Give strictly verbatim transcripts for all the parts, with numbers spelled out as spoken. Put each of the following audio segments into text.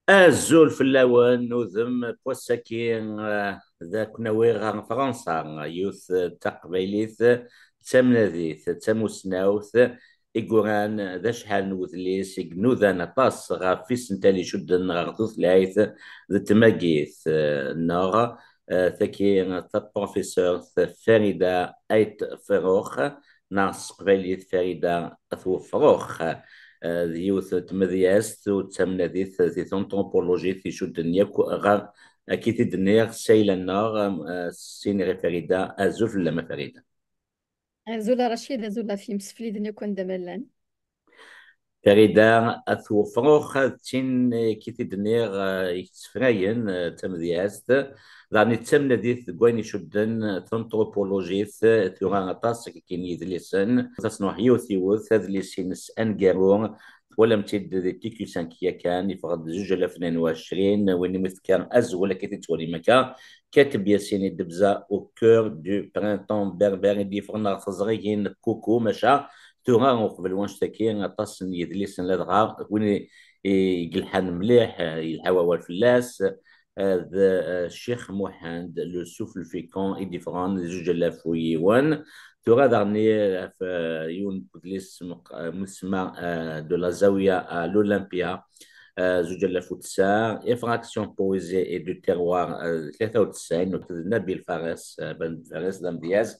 Azul fell-awen, udem n wass-agi, eh, d aknawi ɣer Fransa, yiwet d taqbaylit d tamnadit d tamusnawt i yuran d acḥal n wedlis i inudan aṭas ɣef yisental icudden ɣer tutlayt d tmagit, eh, nneɣ, eh, tagi taprofesurt Farida Ayt Ferrux, neɣ s teqbaylit Farida At Wefrux. Eh, d yiwet n tmedyazt u d tamnadit di tanṭrupulujit icudden yakk ɣer, akka i t-id-nniɣ, ssayla-nneɣ, eh, s-iniɣ i Farida, azul fell-am a Farida. Azul a Racid, azul ɣef yimsefliden akk anda ma llan. Farida At Wefrux, d tin, eh, akka i t-id-nniɣ, eh, i yettefrayen, eh, tamedyazt. Daɣen d tamnadit deg wayen icudden tanṭrupulujit, tura aṭas akken yidlisen. Ad as-nruḥ yiwet yiwet, adlis-ines aneggaru, twalam-t-id di T Q cinq yakan, yeffeɣ-d zuǧ alaf tnin u ɛecrin, win umi tefka azwel akka i t-id-twalim akka, Kateb Yassine Debza, Au cœur du printemps berbère, i d-yeffɣen ɣer teẓrigin n Kuku, maca tura uqbel wanect-agi, aṭas n yidlisen ladɣa, win i, i yelḥan mliḥ, eh, yelḥa wawal fell-as, eh, d, eh, Ccix Muḥend, Le Souffle Fécond, i d-yeffɣen di zuǧ alaf u yiwen. Tura daɣen ɣef, eh, yiwen n wedlis meq-, eh, musemma, eh, De la Zawiya à l'Olympia, eh, zuǧ alaf u tesɛa, Effraction, Poésie et du Terroir, eh, tlata u tesɛin, akked Nabil Fares, eh, Ben Fares d amedyaz,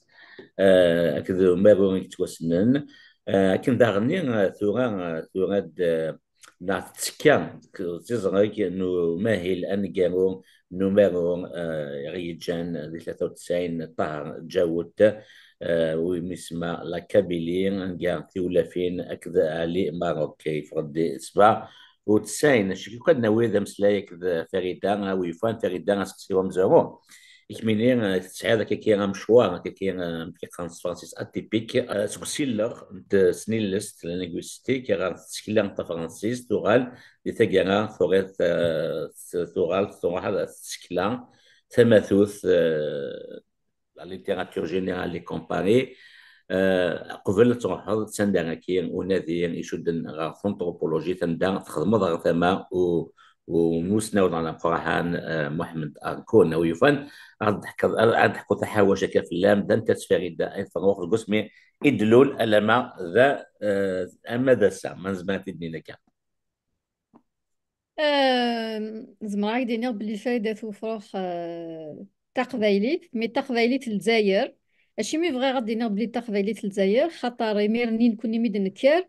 eh, akked umaru i yettwassnen. Eh, akken daɣen, eh, tura, eh, tura-d, eh, neɣ tettekka deg tiẓreg n umahil aneggaru n umaru, eh, i ɣ-yeǧǧan di tlata u tesɛin, Ṭaher Ǧawet, eh, umi isemma La Kabylie, anga tiwlafin akked Ali Marok, yeffeɣ-d di sebɛa u tesɛin. Acu kan, nawi d ameslay akked Farida, a wi yufan Farida, aseqsi amezwaru. I kemmini, eh, tesɛiḍ akkaki amecwar, akkaki, eh, amek i qqaren s tefransist, atypique, eh, seg usileɣ n tesnilest, la linguistique, ɣer tsekla tafransist, tuɣal di taggara, tuɣal, eh, tuɣal, tuɣal tsekla tamatut, eh, la littérature générale et comparée, eh, qbel ad truḥeḍ s anda-agi unadi icudden ɣer tanṭrupulujit, anda txedmeḍ ɣer tama u, u musnaw neɣ ameqqran, eh, Muḥemmed Arkun. A wi yufan, ad d-teḥkuḍ, ad d-teḥkuḍ taḥawact akka fell-am, d anta-tt Farida Ayt Ferrux, deg wasmi i d-tlul alamma da, eh, ama d ass-a, ma nezmer ad t-id-nini akka. Ehm, zemreɣ ad k-d-iniɣ belli Farida At Wefrux, eh, d taqbaylit, mais d taqbaylit n Lezzayer. Acimi bɣiɣ ad d-iniɣ belli d taqbaylit n Lezzayer? Xaṭer imir-nni nekkni mi d-nekker,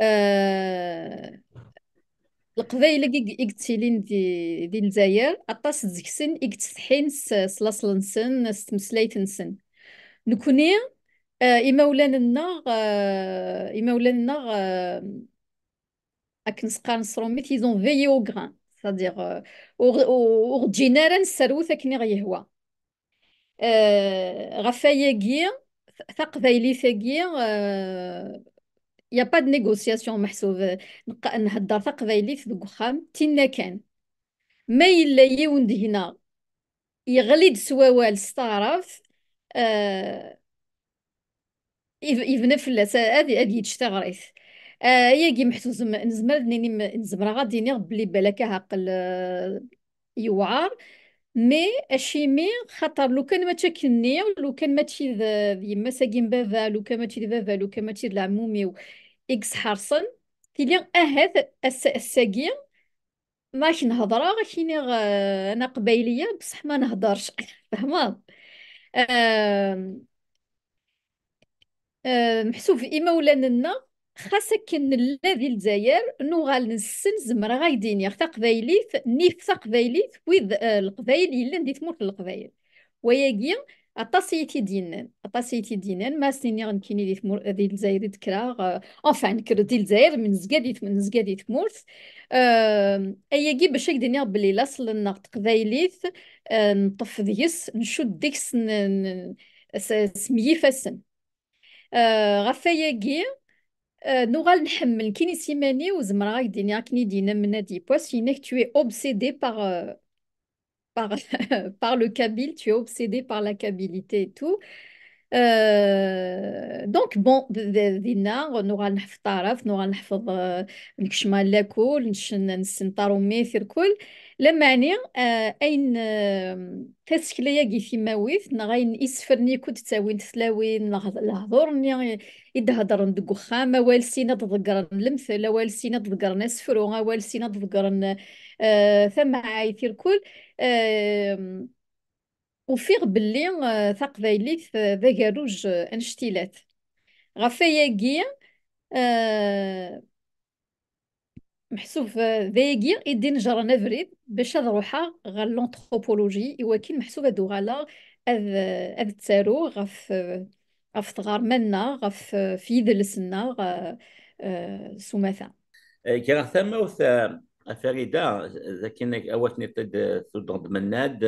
eh, Leqbayel-agi i, i yettilin di, di Lezzayer, aṭas deg-sen i yettsetḥin s, s laṣel-nsen, s tmeslayt-nsen. Nekkni, eh, imawlan-nneɣ, eh, imawlan-nneɣ, eh, akken s-qqaren s tṛumit, ils ont veillé au grain. C'est-à-dire, euh, ur, ur, ur ǧǧin ara nesserwet akken i ɣ-yehwa. Euh, ɣef wayagi, taqbaylit-agi, euh, y a pas de négociation meḥsub. Neq-, nhedder taqbaylit deg uxxam, tinna kan. Ma yella yiwen deg-neɣ yeɣli-d s wawal s taɛrabt, euh, yeb-, yebna fell-as, ad, ad yeǧǧ tiɣrit. Ah, ayagi meḥsub nezmer ad nini, nezmer ad d-iniɣ belli balak aɛeqqel, ah, yewɛer, mais acimi? Xaṭer lukan mačči akkenni, lukan mačči d, d yemma-s-agi n baba, lukan mačči d baba, lukan mačči d leɛmum-iw i yesḥerṣen, tili ahat ass-, ass-agi ma ak-nhedreɣ, ak-iniɣ, eh, ana aqbayliya, bṣeḥ ma nhedderx. Tfehmeḍ? Eh, eh, meḥsub imawlan-nneɣ, xas akken nella di Lezzayer, nuɣal nessen, zemreɣ ad k-d-iniɣ taqbaylit, nif taqbaylit, wid, eh, Leqbayel yellan di tmurt n Leqbayel. Wayagi, aṭas i yi-t-id-yennan, aṭas i yi-t-id-yennan, ma as-iniɣ nekkini di tmur-, di Lezzayer i d-kkreɣ, eh, enfin, nekker di Lezzayer, mi nezga di tm-, nezga di tmurt. Eh, ayagi bac ad k-d-iniɣ belli laṣel-nneɣ d teqbaylit, eh, neṭṭef deg-s, ncudd deg-s, n-, n-, s-, s myifassen. Eh, ɣef wayagi, eh, nuɣal nḥemmel nekkini s iman-iw, zemreɣ ad k-d-iniɣ akken i d-yenna Mennad yiwwas, yenna-k tu es obsédé par, eh, par, par le kabyle, tu es obsédé par la kabilité et tout. Euh, Donc, bon, d- d- dinna nuɣal neḥfeḍ taɛrabt, nuɣal neḥfeḍ, euh, nekcem ɣer lakul, ncen, nessen taṛumit, irkul. Lameɛni, euh, ayen, euh, tasekla-agi timawit, neɣ ayen isefren-nni i kud-ttawint tlawin, neɣ lehdur-nni i, i d-heddren deg uxxam, awal sin ad ḍeggren lemtel, awal sin ad ḍeggren asefru, awal sin ad ḍeggren, euh, tamɛayt, irkul. Euh, ufiɣ belli, euh, taqbaylit, euh, d agerruj, euh, annect-ilat. Ɣef wayagi, euh, meḥsub, euh, d ayagi i d-inejren abrid bac ad ruḥeɣ ɣer l'anthropologie, i wakken meḥsub ad uɣaleɣ ad, euh, ad ttaruɣ ɣef, euh, ɣef tɣerma-nneɣ, ɣef, euh, ɣef yidles-nneɣ, euh, euh, s umata. Greɣ tamawt, eh, a Farida, d akken a wakken i ṭid tuddeḍ mennad,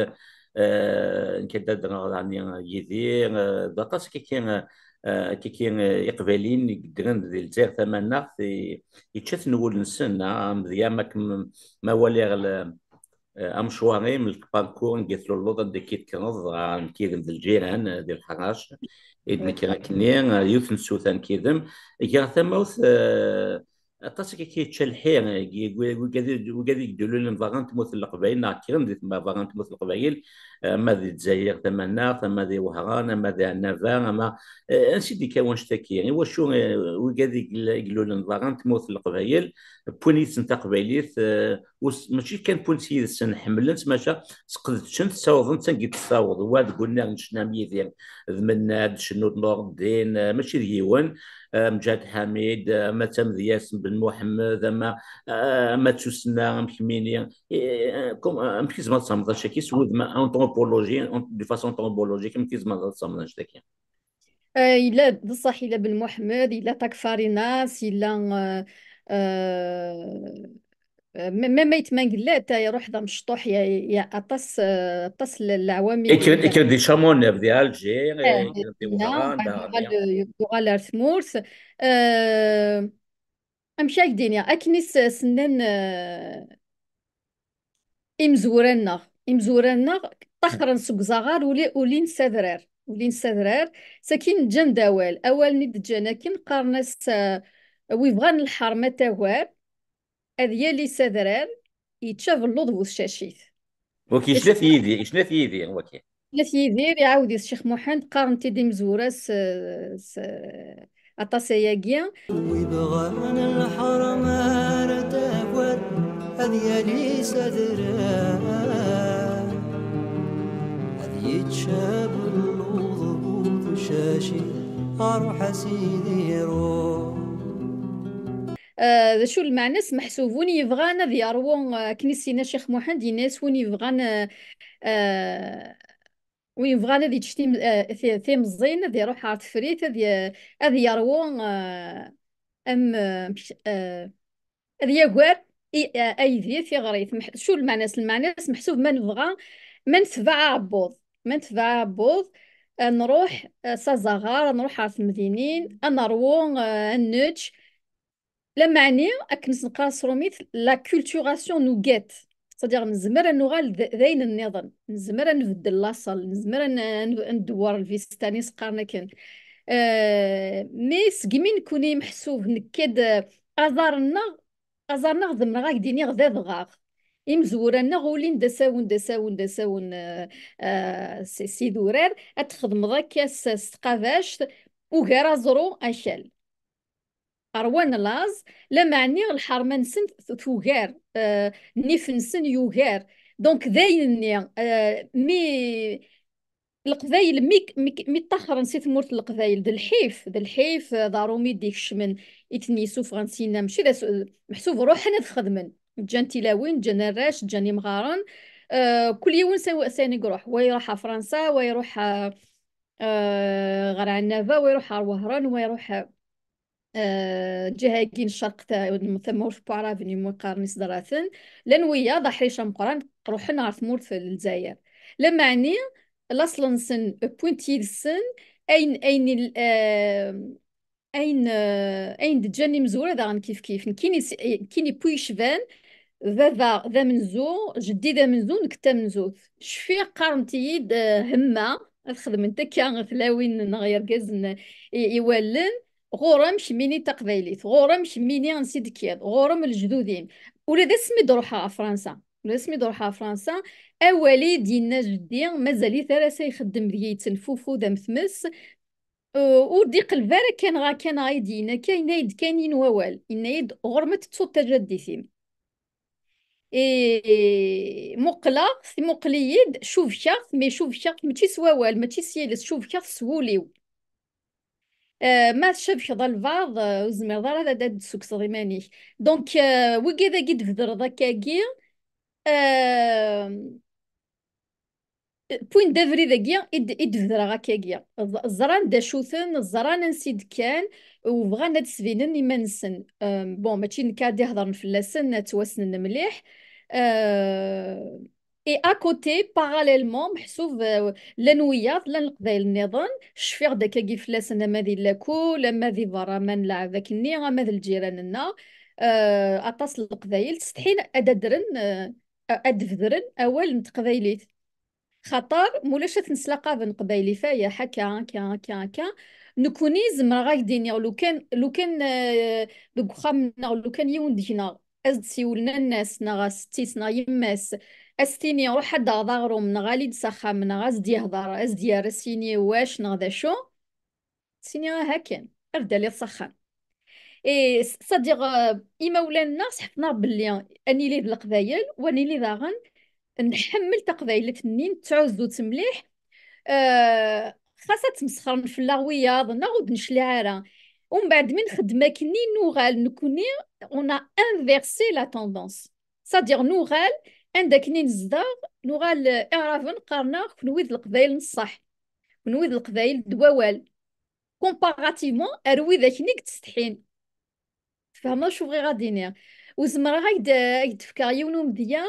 eh, nekk ad d-rreɣ daɣen Yidir, eh, d aṭas kiki, eh, kiki, eh, iqbayliyen i yeddren di Lezzayer tamaneɣt, i, yečča-ten wul-nsen, ah, am d yam akken ma waliɣ l-, eh, amecwar-im, lparkur n git lulluḍ anda k-id-kkreḍ, ah, nekk yid-m d lǧiran, eh, di lḥarac, i d-nekker akkenni, eh, yiwet n tsuta nekk yid-m. Greɣ tamawt, eh, aṭas akka k-yečča lḥir, eh, wigad i, wigad i yeddululen berra n tmurt n Leqbayel, neɣ kkren di tma-, berra n tmurt n Leqbayel, eh, ama di Lezzayer tamaneɣt, ama di Wehran, ama di Ɛennaba, ama, eh, ansi d-ikka wanect-aki? Iwacu, eh, wigad i yel-, i yelulen berra n tmurt n Leqbayel, wwin yid-sen taqbaylit, eh, ur s-, mačči kan wwin-tt yid-sen, ḥemmlen-tt, maca sqedcen-tt, ssawḍen-tt anga i tessaweḍ. Wa deg unnar n ccna am Yidir d Mennad, Cennut Nureddin, eh, mačči d yiwen, eh, Mǧahed Ḥamid, eh, ama d tamedyazt n Ben Muḥemmed, ama, eh, ama d tussna am kemmini. Eh, eh, comme, eh, amek i tzemreḍ ad tsemmeḍ annect-agi s wudem anthropologie, an-, de façon anthropologique, amek i tzemreḍ ad tsemmeḍ annect-agi? Eh, yella d ṣṣeḥ, yella Ben Muḥemmed, yella Takfarinas, yella, eh, eh, eh, m-, même Ayt Mengellat, eh, iruḥ d amecṭuḥ, ya, ya aṭas, eh, aṭas n leɛwamil. Ikker, ikker di Chamonix, di Alger, eh, ikker di Wehran, daɣen, yuɣal, yuɣal ar tmurt. Eh, amek ad ak-d-iniɣ, akken i s-, s-nnan, eh, imezwura-nneɣ, imezwura-nneɣ ṭṭaxren seg uzaɣar, uli-, ulin s adrar, ulin s adrar. Sakin ǧǧan-d awal, awal-nni d-ǧǧan akken, qqaren-as, eh, wi bɣan lḥerma tagar, ad yali s adrar, yečča abelluḍ bu tcacit. Ok, yecna-t Yidir, yecna-t Yidir, ok. Yecna-t Yidir, iɛawed-it Ccix Muḥend, qqaren-t-id imezwura s, s, aṭas ayagi. Wi bɣan lḥerma ar tagar, ad yali s adrar, ad yečč abelluḍ bu tcacit, ruḥ a sidi ruḥ. Eh, d acu lmeɛna-s? Meḥsub win yebɣan ad yeṛwu, eh, akken i s-yenna Ccix Muḥend, yenna-yas win yebɣan, eh, eh, win yebɣan ad yečč tim-, eh, ti-, timẓin, ad iṛuḥ ɣer Tefrit, ad y-, ad yeṛwu, eh, am, eh, amek, eh, ad yagar i, eh, aydi, tiɣrit. Meḥ-, acu lmeɛna-s? Lmeɛna-s meḥsub ma nebɣa, ma netbeɛ aɛebbuḍ, ma netbeɛ aɛebbuḍ, eh, nṛuḥ, eh, s azaɣar, nṛuḥ ɣer temdinin, ad neṛwu, eh, ad nečč. Lameɛna, akken s-neqqar s tṛumit, l'acculturation nuget. C'est-à-dire, nezmer ad nuɣal d, d ayen nniḍen. Nezmer ad nbeddel laṣel. Nezmer ad n-, ad n-, ad ndewwer lvistani s-qqaren akken. Euh, mais segmi nekkni meḥsub nekka-d, euh, aẓar-nneɣ, aẓar-nneɣ zemreɣ ad ak-d-iniɣ d adɣaɣ. Imezwura-nneɣ ulin d asawen, d asawen, d asawen, euh, euh, s, s idurar. Ad txedmeḍ akka s, s tqabact, ugar aẓru akal. Ṛwan laẓ, lameɛna lḥerma-nsen t-, tugar, eh, nnif-nsen yugar. Donc, d ayen-nni, eh, mi Leqbayel, mi, mi, mi ṭṭaxren si tmurt n Leqbayel, d lḥif, d lḥif, eh, d aṛumi d-ikecmen, i ten-yessufɣen syenna, mačči d as-, meḥsub ruḥen ad xedmen. Ǧǧan tilawin, ǧǧan arrac, ǧǧan imɣaren. Eh, kul yiwen s, s ayen i iruḥ. Wa iruḥ ɣer Fransa, wa iruḥ, eh, eh, ɣer Ɛennaba, wa iruḥ ɣer Wehran, wa iruḥ, eh, eh, ǧiha-agi n ccerq ta-, n tamurt n Waɛraben, imi qqaren Isedraten. Llan wiyaḍ, aḥric ameqqran, ruḥen ɣer tmurt n Lezzayer. Lameɛna, laṣel-nsen, wwin-t yid-sen, ayen, ayen il-, eh, ayen, eh, ayen d-ǧǧan imezwura daɣen kifkif. Nekkini s-, nekkini pwi yecban, baba d amenzu, jeddi d amenzu, nekk d tamenzut. Cfiɣ qqarent-iyi-d, eh, Hemma, Ad xedment akka tlawin neɣ yergazen i, i wallen, ɣur-m kemmini taqbaylit, ɣur-m kemmini ansi d-tekkiḍ, ɣur-m lejdud-im. Ula d asmi d-ruḥeɣ ɣer Fransa, ula d asmi d-ruḥeɣ ɣer Fransa, awal i d-yenna jeddi, mazal-it ara s ixeddem deg-i, yettenfufud am tmes, u-, ur d-iqelleb ara kan ɣer kan ay d-yenna akka, yenna-yi-d kan yiwen wawal, yenna-yi-d: "Ɣur-m ad tettuḍ tajaddit-im." I muqleɣ-t, imuqel-iyi-d, cubkeɣ-t, mais cubkeɣ-t mačči s wawal, mačči s yiles, cubkeɣ-t s wul-iw. Euh, ma tcabkeḍ albaɛḍ, euh, ur tezmireḍ ara ad, ad d-tessukkseḍ iman-ik. Donc, euh, wigad-agi d-tbedreḍ akkagi, euh, point d abrid-agi i d-, i d-bedreɣ akkagi. Ẓ-, ẓran d acu-ten, ẓran ansi d-kkan, u bɣan ad d-sbinen iman-nsen. Euh, bon, mačči nekk ad d-ihedren fell-asen, ad ttwassnen mliḥ. Euh, et à côté, parallèlement, meḥsub, euh, llan wiyaḍ, llan leqbayel nniḍen, cfiɣ-d akkagi fell-asen, ama di lakul, ama di berra, ma nleɛɛeb akkenni, ama d lǧiran-nneɣ. Euh, aṭas n leqbayel ttsetḥin ad d-adren, euh, a-, ad d-bedren awal n teqbaylit. Xaṭer mulac ad ten-slaqaben qbaylit, aya, ḥakka, akka, akka, akka. Nekuni zemreɣ ad k-d-iniɣ, lukan, lukan, euh, deg uxxam-nneɣ, lukan yiwen deg-neɣ, as-d-siwlen a nnas, neɣ a setti-s, neɣ yemma-s, as-tini: "Ruḥ ad d-taɣeḍ aɣrum, neɣ ali-d s axxam, neɣ as-d-yehder, as-d-yerr, as-yini wac, neɣ d acu." Sini aha kan, ar d-aliḍ s axxam. Et s-, c'est-à-dire, euh, imawlan-nneɣ sḥefḍen-aɣ belli ad nili d Leqbayel, u ad nili daɣen nḥemmel taqbaylit-nni, nettɛuzzu-tt mliḥ. Euh, xas ad tmesxren fell-aɣ wiyaḍ, neɣ ur d-necliɛ ara. Umbeɛd mi nxeddem akkenni, nuɣal nekkni, on a inversé la tendance. C'est-à-dire, nuɣal anda akken i nezdeɣ, nuɣal, euh, Iɛraben qqaren-aɣ: "Kenwi d Leqbayel n ṣṣeḥ, kenwi d Leqbayel d wawal, comparativement ar widak-nni i yettsetḥin." Tfehmeḍ acu bɣiɣ ad d-iniɣ? U zemreɣ ad k-d-, ad k-d-fkeɣ yiwen umedya,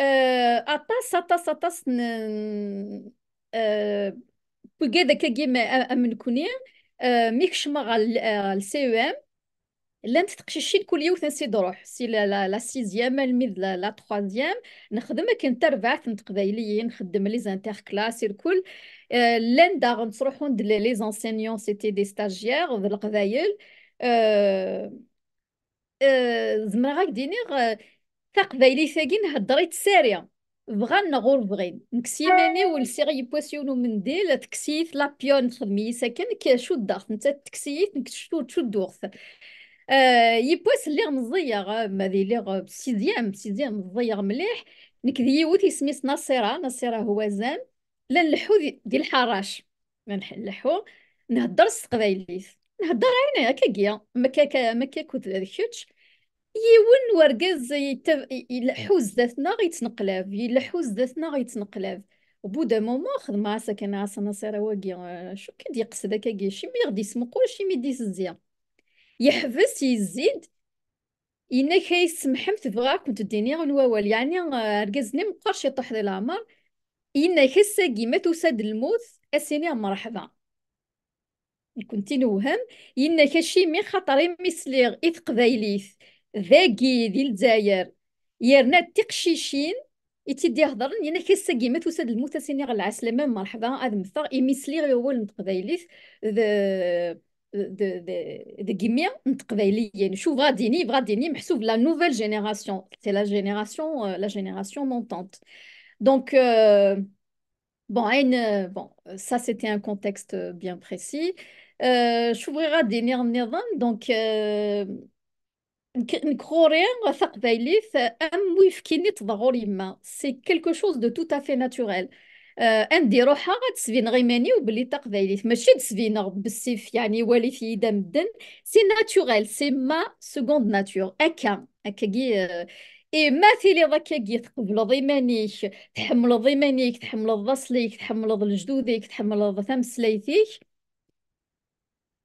euh, aṭas, aṭas, aṭas n, euh, wigad akkagi am, am nekkni, euh, mi kecmeɣ ɣer l-, ɣer le C E M, llant teqcicin kul yiwet ansi d-ruḥ, si la, la, la sixième almi d la, la troisième, nexdem akken tarbaɛt n teqbayliyin, nxeddem les interclasses irkul. Euh, llan daɣen ttruḥun-d les, les enseignants, c'était des stagiaires d leqbayel. Euh, euh, zemreɣ ad k-d-iniɣ, euh, taqbaylit-agi nhedder-itt sari, bɣan neɣ ur bɣin. Nekk s yiman-iw lsiɣ yiwwas yiwen umendil, tekkes-iyi-t lapyone, texdem-iyi-s akken, nekk cuddeɣ-t, nettat tekkes-iyi-t, nekk cu-, cudduɣ-t. Euh, yiwwas lliɣ meẓẓiyeɣ, euh, ma d iliɣ, euh, sixième, sixième, meẓẓiyeɣ mliḥ. Nekk d yiwet isem-is Naṣira, Naṣira Hwazan. La nleḥḥu di, di lḥarac. La nleḥḥu, nhedder s teqbaylit. Nhedder ɛini, akkagi, makka, makka akked d kečč. Yiwen wergaz yetta-, i-, ileḥḥu zdat-neɣ, yettneqlab, ileḥḥu zdat-neɣ, yettneqlab. Au bout d'un moment, xedmeɣ-as akken, a Naṣira, wagi, eh, acu akka d-yeqsed akkagi? Acimi i ɣ-d-yesmuqul, acimi i d-itezzi? Yeḥbes, yezzi-d, yenna-k: "Ay tsemḥemt, bɣiɣ ad kent-d-iniɣ yiwen wawal." Yeɛni, eh, argaz-nni meqqer ciṭuḥ di leɛmer. Yenna-k: "Ass-agi, ma tusa-d lmut, ad s-iniɣ mreḥba." Nekkenti newhem. Yenna-k: "Acimi? Xaṭer imi sliɣ i teqbaylit dagi, di Lezzayer, yerna d tiqcicin i tt-id-iheḍren." Yenna-k: "Ass-agi, ma tusa-d lmut, ad s-iniɣ lɛeslama, mreḥba, ad mmteɣ, imi sliɣ i wawal n teqbaylit d, d, d, deg imi n teqbayliyin." Acu bɣa ad d-ini? Yebɣa ad d-ini, meḥsub, la nouvelle génération, c'est la génération, euh, la génération montante. Donc, euh, bon, ayen, euh, bon, ça, c'était un contexte bien précis. Euh, acu bɣiɣ ad d-iniɣ nniḍen? Donc, euh, nekk, nekk ɣur-i taqbaylit am uyefki-nni ttḍeɣ ɣur yemma. C'est quelque chose de tout à fait naturel. Euh, anda i ruḥeɣ ad d-sbineɣ iman-iw belli d taqbaylit. Mačči ad d-sbineɣ bessif, yeɛni, walit-iyi-d a medden. C'est naturel, c'est ma seconde nature. Akka, akkagi, euh, et ma tiliḍ akkagi, tqebleḍ iman-ik, tḥemmleḍ iman-ik, tḥemmleḍ laṣel-ik, tḥemmleḍ lejdud-ik, tḥemmleḍ tameslayt-ik,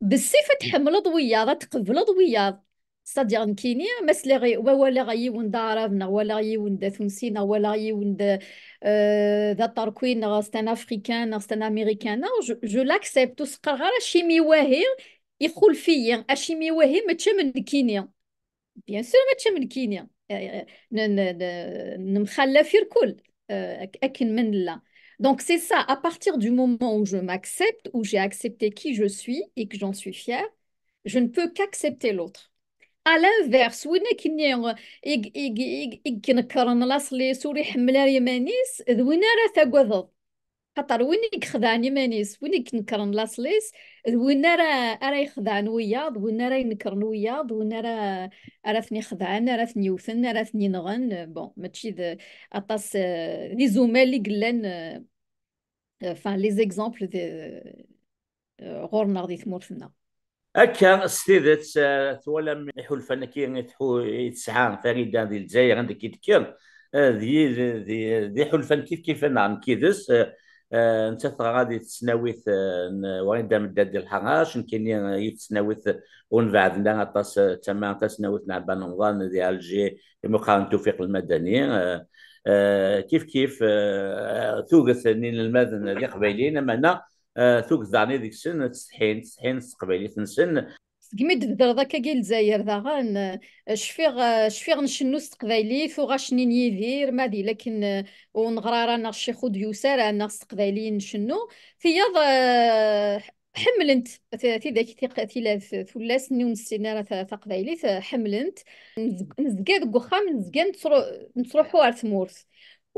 bessif ad tḥemmleḍ wiyaḍ, ad tqebleḍ wiyaḍ. C'est-à-dire, nekkini, ma sliɣ i, wa-, walaɣ yiwen d Aɛrab, neɣ walaɣ yiwen d Atunsi, neɣ walaɣ yiwen d, euh, d Aṭerki, neɣ c'est un Africain, neɣ c'est un Américain, neɣ je, je l'accepte, ur s-qqareɣ ara acimi wahi ixulef-iyi, acimi wahi mačči am nekkini. Bien sûr, mačči am nekkini. Euh, n-, n-, n-, nemxallaf irkul, euh, ak-, akken ma nella. Donc, c'est ça, à partir du moment où je m'accepte, où j'ai accepté qui je suis et que j'en suis fière, je ne peux qu'accepter l'autre. À l'inverse, win akken i, i, i, i, i inekkren laṣel-is, ur iḥemmel ara iman-is, d win ara tagadeḍ. Xaṭer win i ixedɛen iman-is, win i inekkren laṣel-is, d win ara, ara ixedɛen wiyaḍ, d win ara inekkren wiyaḍ, d win ara, ara ten-ixedɛen, ara ten-yewten, ara ten-inɣen. Bon, mačči d aṭas, euh, d izumal i yellan, euh, enfin, les exemples de, euh, ɣur-neɣ di tmurt-nneɣ. Akka, s tidet, eh, twalam iḥulfan-agi i tḥu-, i tesɛa Farida di Lezzayer, anda i d-tekker, eh, d yi-, d, d, d iḥulfan kif kif-nneɣ nekk yid-s, eh, eh, nettat teɣra di tesnawit, eh, n Wrida Meddad di Lḥarac, nekkini, eh, yiwet tesnawit ur nbeɛden ara aṭas, eh, d tama tasnawit n Ɛebban Remḍan di Alger, imi qqaren Tufiq Lmadani, eh, eh, kif kif, eh, tuget n yinelmaden d iqbayliyen, ameɛna eh, tuget daɣen i deg-sen ttsetḥin, ttsetḥin s teqbaylit-nsen. Segmi d-tbedreḍ akkagi i Lezzayer daɣen, eh, cfiɣ, eh, cfiɣ ncennu s teqbaylit, uɣacen-in Yidir, ma d yella akken, eh, ur neɣra ara neɣ ccix ur d-yusi ara neɣ s teqbayliyin ncennu. Tiyaḍ, eh, ḥemmlent t-, tidak tiq-, tila-, t-, tullas-nni ur nessin ara ta-, taqbaylit, eh, ḥemmlent. Nez-, nezga deg uxxam, nezga nettru-, nettruḥu ar tmurt.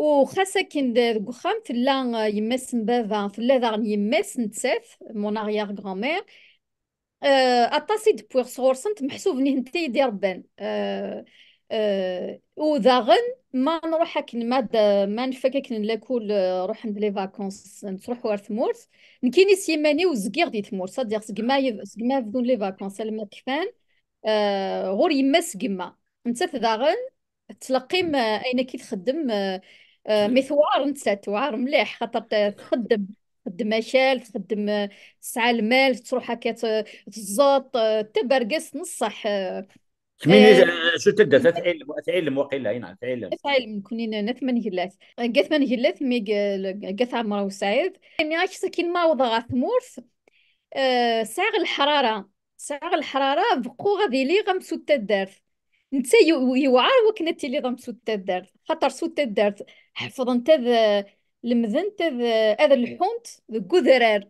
U xas akken d-, deg uxxam tella, eh, yemma-s n baba, tella daɣen yemma-s nettat, mon arrière-grand-mère. Eh, aṭas i d-wwiɣ sɣur-sent, meḥsub nitenti i d-irebban. Eh, eh, u daɣen, ma nruḥ akken, ma d-, ma nfak akken lakul, eh, ruḥen-d les vacances, nettruḥu ar tmurt. Nekkini s yiman-iw zgiɣ di tmurt, c'est-à-dire segma yeb-, segma bdun les vacances, alma kfan, eh, ɣur yemma-s gemma. Nettat daɣen, tettleqqim, eh, ayen akka i txeddem, eh, eh, mi tewɛer nettat, tewɛer mliḥ, xaṭer t-, txeddem, txeddem akal, txeddem, eh, tesɛa lmal, tettruḥ akka t-, tẓeṭ, eh, d tabergazt n ṣṣeḥ, eh, kmini, eh, eh, acu taddart, At Ɛilem, At Ɛilem waqila, ay neɣ At Ɛilem. At Ɛilem, nekni n, n At Mengellat. Deg At Mengellat, mi g-, deg At Ɛemra u Sɛid. Nniɣ-ak sakin ma awḍeɣ ɣer tmurt, eh, sɛiɣ leḥrara. Sɛiɣ leḥrara, beqquɣ ad iliɣ am sut taddart. Netta yew-, yewɛer wakken ad tiliḍ am sut taddart. Xaṭer sut taddart, ḥefḍent ad, eh, lemdent ad, eh, ad lḥunt deg udrar.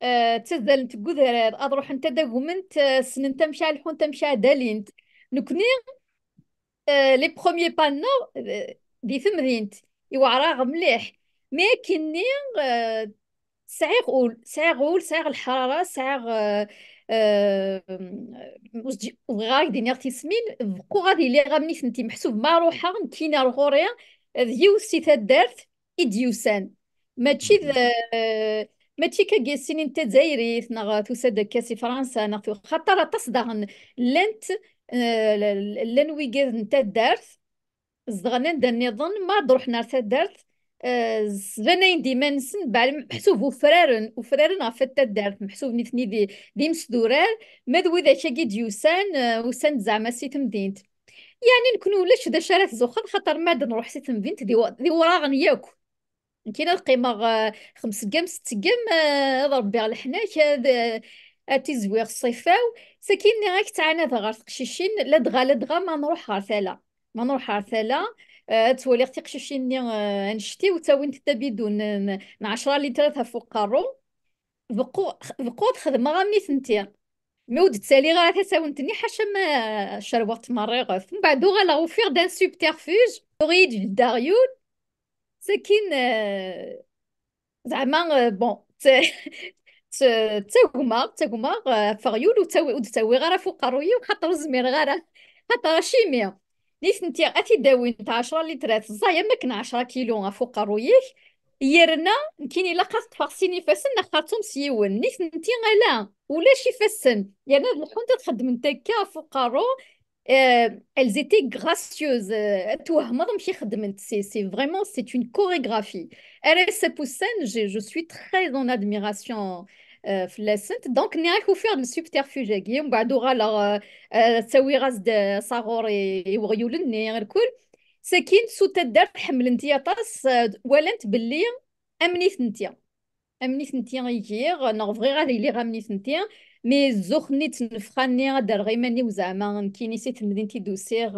Eh, ttazzalent deg udrar, ad ruḥent ad agment, eh, ssnent amek ad lḥunt, amek ad alint. Nekni, eh, les premiers pas-nneɣ, eh, di temdint. Iwɛer-aɣ mliḥ. Mi akkenni, eh, sɛiɣ ul, sɛiɣ ul, sɛiɣ leḥrara, sɛiɣ, eh, eh, ur s-, ur bɣiɣ ara ad k-d-iniɣ tismin, beqquɣ ad iliɣ am nitenti, meḥsub ma ruḥeɣ, nekkini ar ɣur-i, d yiwet si taddart i d-yusan. Mačči d, eh, mačči kagi sinin tazzayrit, neɣ tusa-d akka si Fransa, neɣ tu-, xaṭer aṭas daɣen llant, eh, l-, l-, llan wigad n taddart, zedɣen anda nniḍen, ma ad ruḥen ar taddart, eh, sbanayen-d iman-nsen, beɛli meḥsub ufraren, ufraren ɣef at taddart, meḥsub nitni d, d imesdurar, ma d widak-agi d-yusan, eh, usan-d zeɛma si temdint. Yeɛni nekni ulac d acu ara tzuxxeḍ, xaṭer ma ad nruḥ si temdint d iw-, d iwraɣen yakk. Nekkini ad qqimeɣ, eh, xemseggam, setteggam, eh, ad rebbiɣ leḥnak, ad, eh, ad tizwiɣ ṣṣifa-w. Sakin nniɣ-ak ttɛanadeɣ ɣer teqcicin, ladɣa, ladɣa ma nruḥ ɣer tala. Ma nruḥ ɣer tala, eh, ad twaliɣ tiqcicin-nni, eh, annect-iw, ttawint-d abidun n, n, n ɛecra litrat ɣef uqerru. Beqqu-, beqquɣ xedmeɣ am nitenti. Mi ur d-ttaliɣ ara tasawent-nni, ḥaca ma cerweɣ tmerriɣet. Mbeɛd uɣaleɣ ufiɣ-d un subterfuge, tuɣ-iyi-d jeddi aɣyul. Sakin, eh, zeɛma, eh, bon, t-, t-, ttagmeɣ, ttagmeɣ, eh, ɣef uɣyul ur ttawi-, ur d-ttawiɣ ara ɣef uqerruy-iw, xaṭer ur zmireɣ ara. Xaṭer acimi? Nitenti ad t-id-awint ɛecra litrat, ẓẓay am akken ɛecra kilu ɣef uqerruy-ik, yerna nekkini ilaq ad ṭṭfeɣ sin ifassen neɣ xerṣum s yiwen. Nitenti ala, ulac ifassen. Yerna ad lḥunt ad xeddment akka ɣef uqerru. Euh, elles étaient gracieuses. Euh, ad twehmeḍ amek i xeddment. C'est, c'est vraiment, c'est une chorégraphie. Ar ass-a n wussan, je, je suis très en admiration, euh, fell-asent. Donc, nniɣ-ak ufiɣ-d le subterfuge-agi. Mbeɛd uɣaleɣ, euh, euh, ttawiɣ-as-d, euh, s aɣur i, i weɣyul-nni, irkul. Sakin, sut taddart, ḥemmlent-iyi aṭas, euh, walant belli am nitenti. Am nitenti i giɣ, neɣ bɣiɣ ad iliɣ am nitenti, mi zzux-nni d tnefxa-nni ad d-rreɣ iman-iw zeɛma nekkini si temdint i d-usiɣ,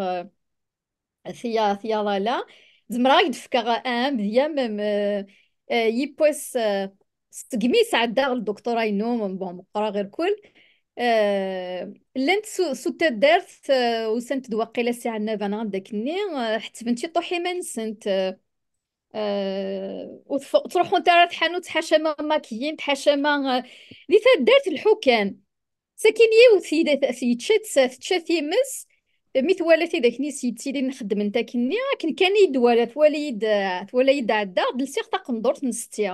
eh, tiya, tiyaḍ ala. Zemreɣ ad k-d-fkeɣ un, d yam, eh, Euh, yiwwas, euh, segmi sɛeddaɣ le doctorat-inu, bon, meqqreɣ irkul, euh, llant su, su taddart, euh, usant-d waqila Si Ɛennaba neɣ anda akkenni, euh, ḥettbent ciṭuḥ iman-nsent, euh, euh, ur tf-, ur ttruḥunt ara tḥanut, ḥaca ma makiyin, ḥaca ma, euh, di taddart lḥukan. Sakin yiwet yecca, tecca times, mi twala tidak-nni s yettilin xeddment akkenni, akken kan i yi-d-twala, twala-yi-d, twala-yi-d ɛeddaɣ-d, lsiɣ taqendurt n setti.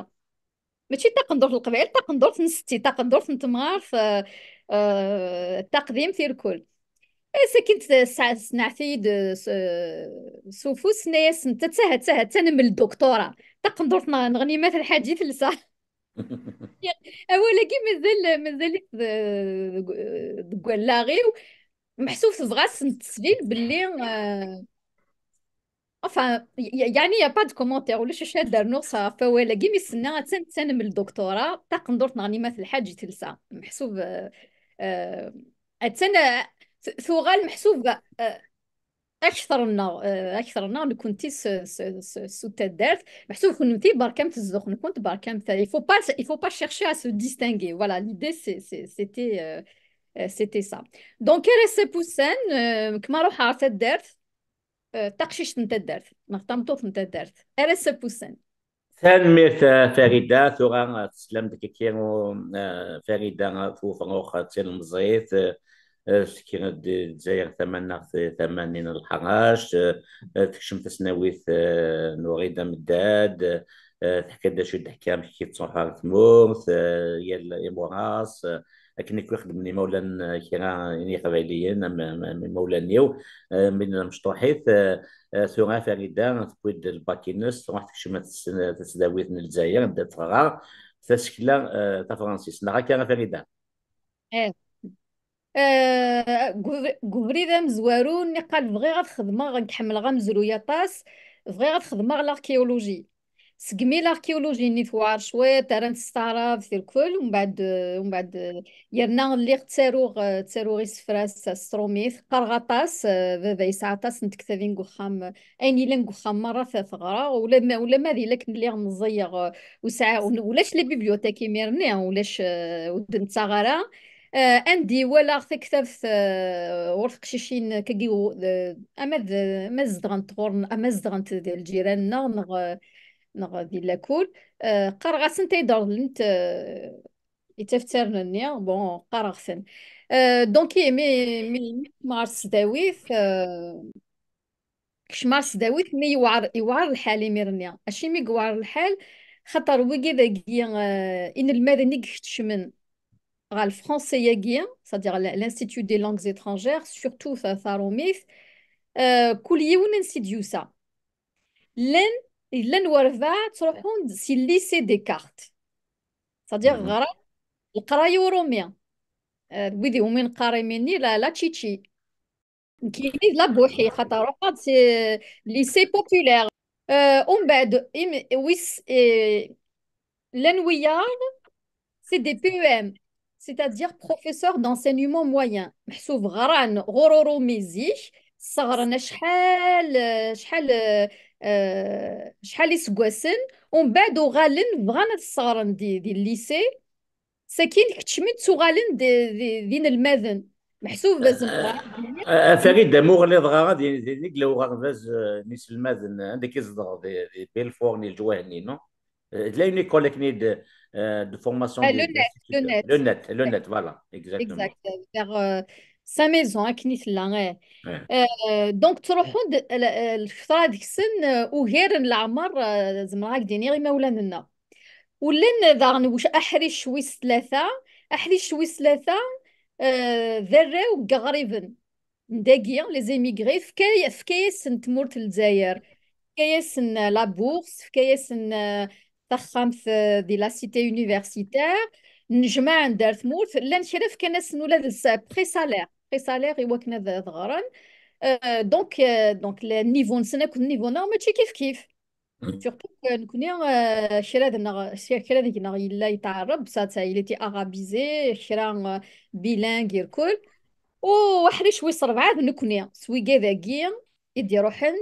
Mačči taqendurt n Leqbayel, taqendurt n setti, taqendurt n temɣart, eh, eh, taqdimt irkul. Eh, sakin s-, sneɛt-iyi-d s, s ufus, tenna-yasent: "Atta, atta, atta, nemmel doktora. Taqendurt n, n Ɣnimat Lḥaǧi telsa." Awal-agi mazal, mazal-it de-, deg, deg wallaɣ-iw. Meḥsub tebɣa ad sen-teslil belli, euh, enfin, y-, y-, yeɛni, y a pas de commentaire, ulac acu ad d-rnuɣ s ɣef wawal-agi, mi s-tenna attan, attan am lduktura, taqendurt n Ɣnimat Lḥaǧi telsa. Meḥsub, euh, euh, attan, euh, t-, tuɣal meḥsub, euh, akter-nneɣ, euh, akter-nneɣ nekkenti s, s, s, s taddart. Meḥsub kunemti berkamt zzux-nkent, berkamt, il faut pas, il faut pas chercher à se distinguer. Voilà, l'idée, c'est, c'est, c'était, euh, euh, c'était ça. Donc, ar ass-a n wussan, euh, kma ruḥeɣ ɣer taddart, euh, taqcict n taddart, neɣ tameṭṭut n taddart. Ar ass-a n wussan. Tanemmirt, a Farida. Tura, eh, teslam-d kiki, eh, Farida Tewfrux, d tilemẓit, eh, eh, tekker-d di Lezzayer tamaneɣt, eh, tama-nni n Leḥrac, eh, eh, tekcem tasnawit, eh, n Uɣida Meddad, eh, teḥka-d acu i d-teḥka, amek i tettruḥu ɣer tmurt, eh, yal imuras, eh, akken akk i xedmen imawlan, eh, kra n Yiqbayliyen, am, am, am imawlan-iw, eh, mi nella mecṭuḥit, eh, eh, tura Farida tewwi-d lbak-ines, tṛuḥ tekcem at-, tasdawit n Lezzayer, anda teɣra tasekla, eh, tafransist. Neɣ akka, a Farida? Eh. Eh, deg ubri-, deg ubrid amezwaru, nniɣ-as bɣiɣ ad xedmeɣ, nekk ḥemmleɣ amezruy aṭas, bɣiɣ ad xedmeɣ l'archéologie. Segmi l'archéologie-nni tewɛer cwiṭ, rran-tt s taɛrabt irkul, umbeɛd, eh, umbeɛd, eh, yerna lliɣ ttaruɣ, eh, ttaruɣ isefra s, s trumit, qqareɣ aṭas, eh, baba yesɛa aṭas n tektabin deg uxxam, eh, ayen yellan deg uxxam merra t-, teɣra, ula ma, ula ma d illa akken lliɣ meẓẓiyeɣ, eh, ur sɛiɣ, ulac les bibliothèques imir-nni, ulac, eh, ur d-nettaɣ ara. Eh, anda i walaɣ taktabt, eh, ɣur teqcicin, kagi, eh, ama d, ama zedɣent ɣur-, ama zedɣent di lǧiran-nneɣ, neɣ, neɣ di lakul, eh, qqareɣ-asent ay d-reḍlent, eh, itafttaren-nni, bon, qqareɣ-ten. Eh, donc, mi, mi, mi kecmeɣ ɣer tesdawit, eh, kecmeɣ ɣer tesdawit, mi yewɛer, yewɛer lḥal imir-nni. Acimi i yewɛer lḥal? Xaṭer wigi dagi, eh, inelmaden i ikeččmen ɣer lefransa-agi, c'est-à-dire l-, l'Institut des langues étrangères, surtout ta-, tarumit, eh, kul yiwen ansi d-yusa. Llan, llan warbaɛ ttruḥun-d si lycée Descartes. C'est-à-dire, mhm, ɣran leqraya urumi. Eh, wid iwumi neqqar imi-nni la, la Tchétchée. Nekkini d la Bouhi, xaṭer ruḥeɣ-d si lycée populaire. Eh, umbeɛd, im-, wis, eh, llan wiyaḍ, c'est des P E M, c'est-à-dire professeur d'enseignement moyen. Meḥsub ɣran ɣur urumi zik, sseɣren acḥal, eh, acḥal, eh, eh, acḥal iseggasen, umbeɛd uɣalen bɣan ad sseɣren di, di lycée, sakin keččmen ttuɣalen d, d, d inelmaden. Meḥsub zemreɣ ad d-iniɣ. Eh, eh, Farid, amuɣel iḍɣa ad yili deg uɣerbaz, eh, n iselmaden, eh, anda i tzedɣeḍ, di, di Belfort, n leǧwah-nni, non? Eh, d la une école akken-id, eh, de formation. Ah, de, le de net, le net. Le net, le net, voilà, exactement. Exact, vers, euh, Saint-Mézon, akken i tella, eh. Eh. Euh, donc, ttruḥun-d, eh, lfeṭṭa deg-sen, eh, ugar n leɛmer, eh, zemreɣ ad k-d-iniɣ imawlan-nneɣ. U llan daɣen wis-, aḥric wis tlata, aḥric wis tlata, eh, d arraw n yiɣriben. N dagi, les émigrés, tefka-, tefka-yasen tmurt n Lezzayer, tefka-yasen, eh, la bourse, tefka-yasen, eh, taxxamt, eh, di la cité universitaire, nnejmaɛen-d ar tmurt, llan kra fkan-asen ula d s-, pré-salaire, pré-salaire i wakken ad, ad ɣren. Eh, donc, eh, donc, le niveau-nsen akked niveau-nneɣ mačči kif kif. Surtout que nekni, euh, kra deg-neɣ, kra deg-neɣ yella yetɛerreb, ça, ça, il était arabisé, kra, euh, bilingue, irkul. U aḥric wis rebɛa d nekni, s wigad-agi i d-iruḥen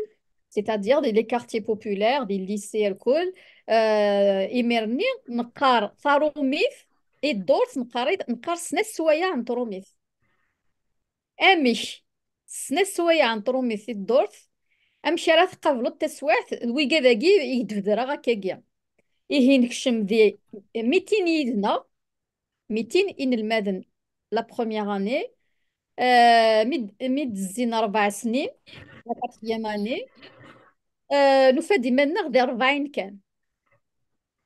C'est-à-dire di les quartiers populaires, di lycée الكل. Euh, imir-nni neqqar tarumit i ddurt, neqqar, neqqar snat swayeɛ n trumit. Amek? Snat swayeɛ n trumit i ddurt, amek ara tqableḍ taswiɛt d wigad-agi i d-bedreɣ akkagi? Ihi nekcem di mitin yid-neɣ, mitin inelmaden la première année, euh, mi d-, mi d-zzin rebɛa snin, la quatrième année, euh, nufa-d iman-nneɣ di rebɛin kan.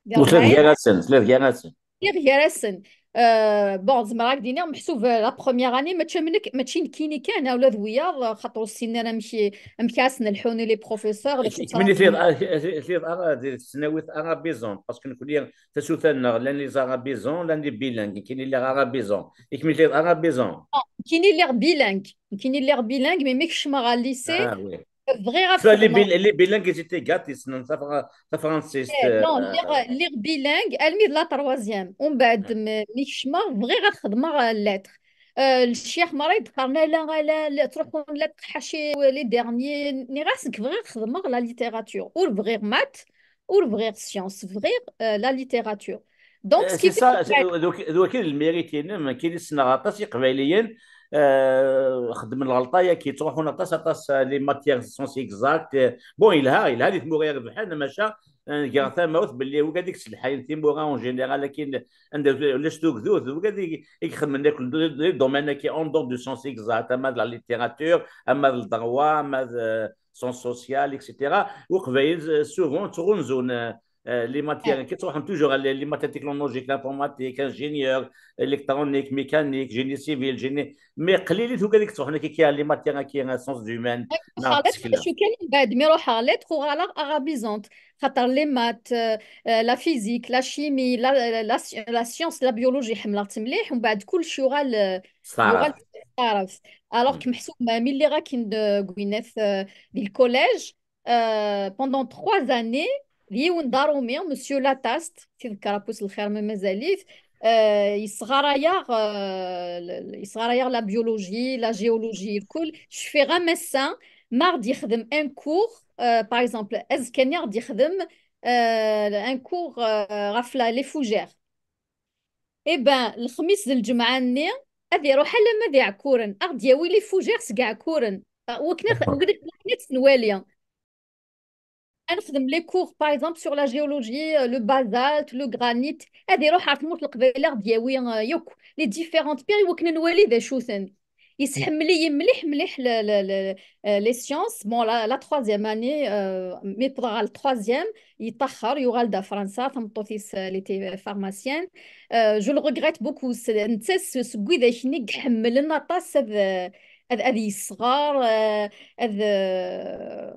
Di Ur tella rebɛin gar-asen, tella gar-asen. Lliɣ gar-asen. Euh, bon, zemreɣ ad k-d-iniɣ meḥsub, euh, la première année, mačči am nekk, mačči nekkini kan, ula d wiyaḍ, xaṭer ur ssinen ara amek i, amek ara sen-lḥun i les professeurs, d acu Kemmini ttṛaǧun. Tliḍ ara di tesnawit arabizant, parce que nekkni tasuta-nneɣ llan les arabizants, llan les bilingues, nekkini lliɣ arabizant. Kemmini tliḍ arabizant. Nekkini lliɣ bilingue. Nekkini lliɣ bilingue, mais mi kecmeɣ ɣer lycée, Ah oui. bɣiɣ ad Soit les, xedmeɣ. Bil- les bilingues, ils étaient gâtés, ssnen tafra-, tafransist. Eh, non, Euh, lliɣ, lliɣ bilingue, almi d la troisième. Umbeɛd, m-, mi kecmeɣ, bɣiɣ ad xedmeɣ, euh, lettres. Euh, lecyax merra yeqqaren ala, ala, la, ttruḥun la tqeḥḥaci, les derniers. Nniɣ-as nekk bɣiɣ ad xedmeɣ la littérature. Ur bɣiɣ maths, ur bɣiɣ sciences, bɣiɣ, euh, la littérature. Donc, Euh, ce qui c'est fait ça, que c'est- d wak-, d wakil lmérite-inem, nekkini ssneɣ aṭas Iqbayliyen, euh, xeddmen lɣelṭa-yaki, ttruḥun aṭas, aṭas, euh, les matières sciences exactes. Euh, bon, yelha, yelha di tmura irebḥen, maca, euh, gar tamawt belli wigad i yesselḥayen timura en général, akin anda ulac tugdut, wigad i, i ixedmen akk les domaines-agi en dehors du science exacte, ama d la littérature, ama d le droit, ama d, euh, sciences sociales, et cetera. Uqbayel, euh, souvent, ttɣunzun, euh, euh, les matières, qui sont toujours les, les matières technologiques, l'informatique, ingénieur, électronique, mécanique, génie civil, génie. Mais qlilit wigad i yettruḥun akka, les matières-agi, sciences humaines, neɣ Xalat, tsekla. acu kan, umbeɛd mi ruḥeɣ lettres, uɣaleɣ arabizant. Xaṭer les maths, euh, euh, la physique, la chimie, la, la, la sci-, la science, la biologie, ḥemmleɣ-tt mliḥ, umbeɛd kullec yuɣal, euh, yuɣal Steɛref. Steɛref. Alors que meḥsub ma, mi lliɣ akin d, deg winat, euh, di le collège, euh, pendant trois années, d yiwen d arumi, Monsieur Lataste, tiḍekker afus lxir ma mazal-it, euh, yesɣarayaɣ, euh, l-, l-, yesɣarayaɣ la biologie, la géologie, lkul. Cfiɣ am ass-a, ma ɣ-d-yexdem un cours, euh, par exemple, azekka-nni ɣ-d-yexdem, euh, un cours, euh, ɣef la, les fougères. Eh ben, lexmis d lǧemɛa-nni, ad iruḥ alamma d Iɛekkuren, ad ɣ-d-yawi les fougères seg Iɛekkuren. Ah, wakken ad, wakken ad, wakken ad tt-nwali. Ad nexdem les cours, par exemple, sur la géologie, euh, le basalte, le granit. Ad iruḥ ɣer tmurt n Leqbayel, ad ɣ-d-yawi, euh, yakk les différentes pierres, wakken ad nwali d acu-ten. Yesḥemmel-iyi mliḥ, mliḥ le, le, le, euh, les sciences. Bon, la, la troisième année, euh, mi wwḍeɣ ɣer la troisième, yeṭṭaxxer, yuɣal-d ɣer Fransa, tameṭṭut-is, euh, elle était pharmacienne. Euh, je le regrette beaucoup. S-, netta s-, seg widak-nni i iḥemmlen aṭas ad, ad, ad yesɣer, euh, ad, euh,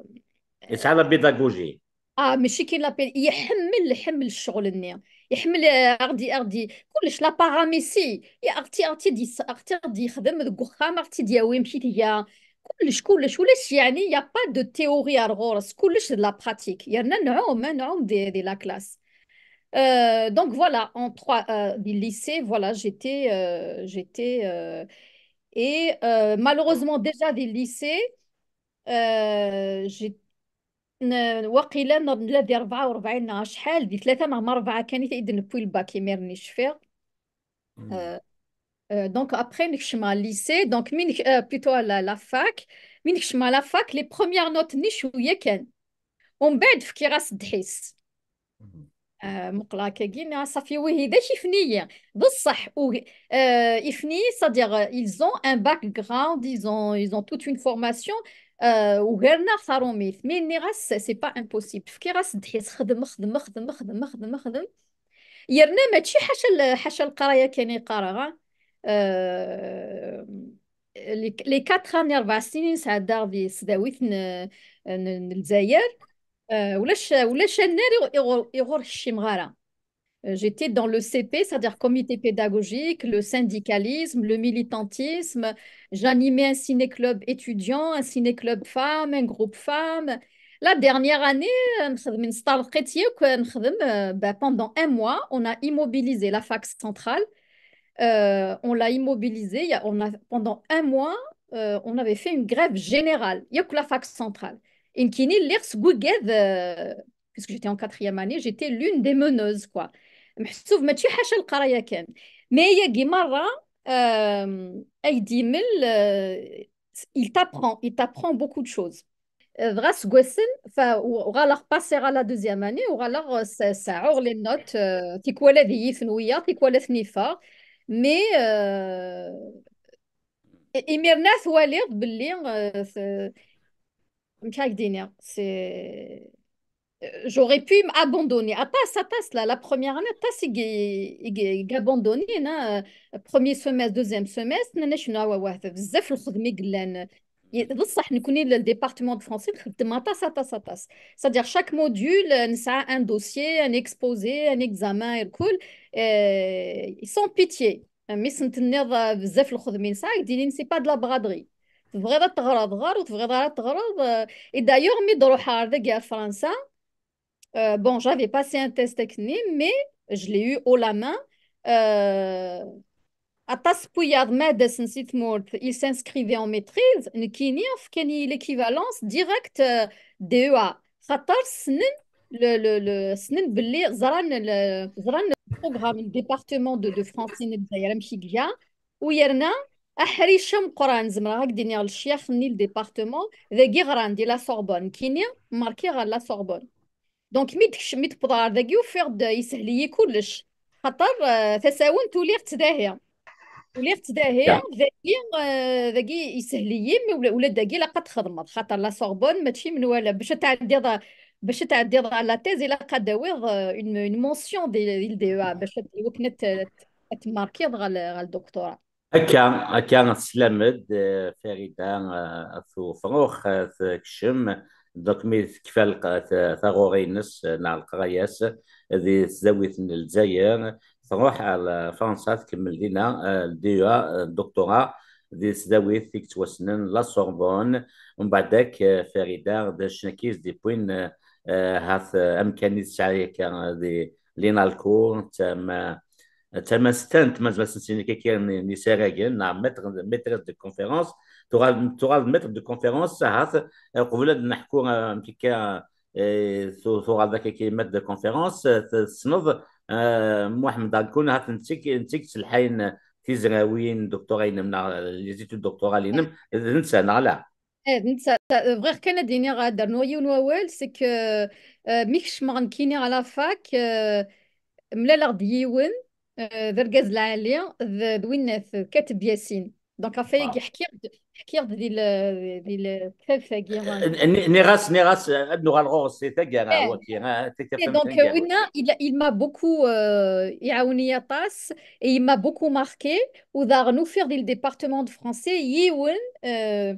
Yesɛa la pédagogie. Ah, mačči kan la pé-, iḥemmel, iḥemmel ccɣel-nni. Iḥemmel, euh, ardi, ardi, kullec, la paramécie. Ya, arti, arti di, arti di yexdem deg uxxam, arti di yawi, amek i tga. Kullec, kullec, ulac, yeɛni, y a pas de théorie ar ɣur-s, kullec d la pratique. Yerna nɛum, hein, nɛum di, di la classe. Euh, donc voilà, en trois, euh, di lycée, voilà, j'étais, euh, j'étais, euh, et, euh, malheureusement, déjà di lycée, euh, j'ai, n-, waqila n-, nella di rebɛa u rebɛin neɣ acḥal, di tlata neɣ ma rebɛa kan i t-, i d-newwi lbak imir-nni, cfiɣ. Euh, euh, donc après, nekcem ɣer lycée, donc mi nek-, euh, plutôt à la, la fac, mi nekcem ɣer la fac, les premières notes-nni cwiya kan. Umbeɛd fkiɣ-as ddḥis. Euh, muqleɣ akkagi, nniɣ, safi, wihi d akif-nni. D ṣṣeḥ, u-, euh, ifni, c'est-à-dire, euh, ils ont un background, ils ont, ils ont toute une formation, euh, ugaren-aɣ tarumit. Mi nniɣ-as, c'est pas impossible. Fkiɣ-as ddḥis, xdem, xdem, xdem, xdem, xdem, xdem. Yerna mačči ḥaca l-, ḥaca leqraya kan i qqareɣ, ah. Euh, les, les quatre ans, rebɛa snin sɛeddaɣ di tesdawit n, n, n Lezzayer. Euh, ulac, ulac annar i, i, i ɣur kcimeɣ ara. Euh, j'étais dans le C P, c'est-à-dire comité pédagogique, le syndicalisme, le militantisme. J'animais un ciné-club étudiant, un ciné-club femmes, un groupe femmes. La dernière année, euh, nxedm, nesṭerḍeq-itt yakk, euh, nxedm, euh, bah, pendant un mois, on a immobilisé la fac centrale. Euh, on l'a immobilisé, il y a, on a, pendant un mois, euh, on avait fait une grève générale. Yakk la fac centrale. Et nekkini lliɣ seg wigad, euh, puisque j'étais en quatrième année, j'étais l'une des meneuses, quoi. Meḥsub mačči ḥaca leqraya kan. Mais ayagi merra, euh, ay d-imel, euh, il t'apprend, il t'apprend beaucoup de choses. Euh, dɣa seg wassen, fa-, u-, uɣaleɣ passé à la deuxième année, uɣaleɣ, euh, sa-, sɛuɣ les notes, euh, tikwal ad iyi-ten wiyaḍ, tikwal ad ten-iffeɣ. Mais, euh, i-, imir-nni twaliḍ belli, euh, t-, amek ara k-d-iniɣ, c'est, euh, j'aurais pu abandonner. Aṭas, aṭas, la, la première année, aṭas i g-, i g-, i g-abandonner, hein, euh, premier semestre, deuxième semestre, nnan-ak, non, wa, wa, bezzaf lxedma i yellan. I-, d ṣṣeḥ, nekkni, le, le département de français, nxeddem aṭas, aṭas, aṭas. C'est-à-dire, chaque module, euh, nesɛa un dossier, un exposé, un examen, irkul, euh, ils sont pitié. Mi sen-tenniḍ, euh, bezzaf lxedma i nesɛa, ad k-d-inin, c'est pas de la braderie. Tebɣiḍ ad teɣreḍ, ɣer, ur tebɣiḍ ara ad teɣreḍ, euh, et d'ailleurs, mi d-ruḥeɣ ar dagi ar Fransa, euh, bon, j'avais passé un test akken-nni, mais je l'ai eu haut la main. Euh, aṭas n wiyaḍ ma d-asen si tmurt, ils s'inscrivaient en maîtrise, nekkini fkan-iyi l'équivalence directe, euh, D E A. Xaṭer ssnen, le, le, le, ssnen belli ẓran, le, ẓran le programme, le département de, de français n Lezzayer amek i iga, u yerna aḥric ameqqran, zemreɣ ad k-d-iniɣ lecyax-nni, le département, dagi ɣran di la Sorbonne, nekkini markiɣ ɣer la Sorbonne. Donc, mi d-kec-, mi d-wwḍeɣ ɣer dagi, ufiɣ-d yeshel-iyi kullec. Xaṭer, euh, tasawent uliɣ-tt dahi. Uliɣ-tt dahi, dagi, euh, dagi yeshel-iyi, mais ula, ula dagi ilaq ad txedmeḍ. Xaṭer la Sorbonne, mačči menwala. Bac ad tɛeddiḍ, bac ad tɛeddiḍ à la thèse, ilaq ad d-tawiḍ, euh, une, une mention di, di le D E A, bac ad, iwakken ad t-, ad temmarkiḍ ɣer le, ɣer le doctorat. Akka, akka, teslam-d, eh, Farida, eh, At Ufrux, eh, tekcem, donc mi tekfa lq-, t-, taɣuri-ines, eh, neɣ leqraya-s di tesdawit n Lezzayer, tṛuḥ ar Fransa, tkemmel dinna, eh, le D E A, eh, doctorat di tesdawit i yettwassnen La Sorbonne. Mbeɛd akk, eh, Farida, d acnaki i s-d-iwwin, eh, eh, hat, eh, amkan i tesɛa akka, eh, di l'INALCO, d tama-, d tamastant, ma zemreɣ ad s-iniɣ akka, n, n yisaragen, neɣ maître, maîtresse de conférence, tuɣal, tuɣal maître de conférence, ahat, eh, qbel ad neḥku, eh, amek akka, eh, tu-, tuɣal d akka maître de conférence, eh, tessneḍ, eh, Muḥemmed Ɛelkun, ahat netta i, netta i yesselḥayen tizrawin, doctorat-inem, neɣ les études doctorales-inem, d netta, neɣ ala? Eh, d netta, ta-, bɣiɣ kan ad d-iniɣ, ad d-rnuɣ yiwen wawal, c'est que, euh, mi kecmeɣ nekkini à la fac, euh, mlaleɣ-d yiwen, euh, d argaz lɛali, d, d winnat, d Kateb Yasin. Donc, ɣef wayagi ḥkiɣ-d, ḥkiɣ-d di le, di le, tafat-agi. N-, n-, nniɣ-as, nniɣ-as, ad nuɣal ɣur-s si taggara, eh, waki, ah, ti-, eh, donc, euh, winna, il, il m'a beaucoup, euh, iɛawen-iyi aṭas, et il m'a beaucoup marqué, u daɣen ufiɣ di le département de français yiwen, euh,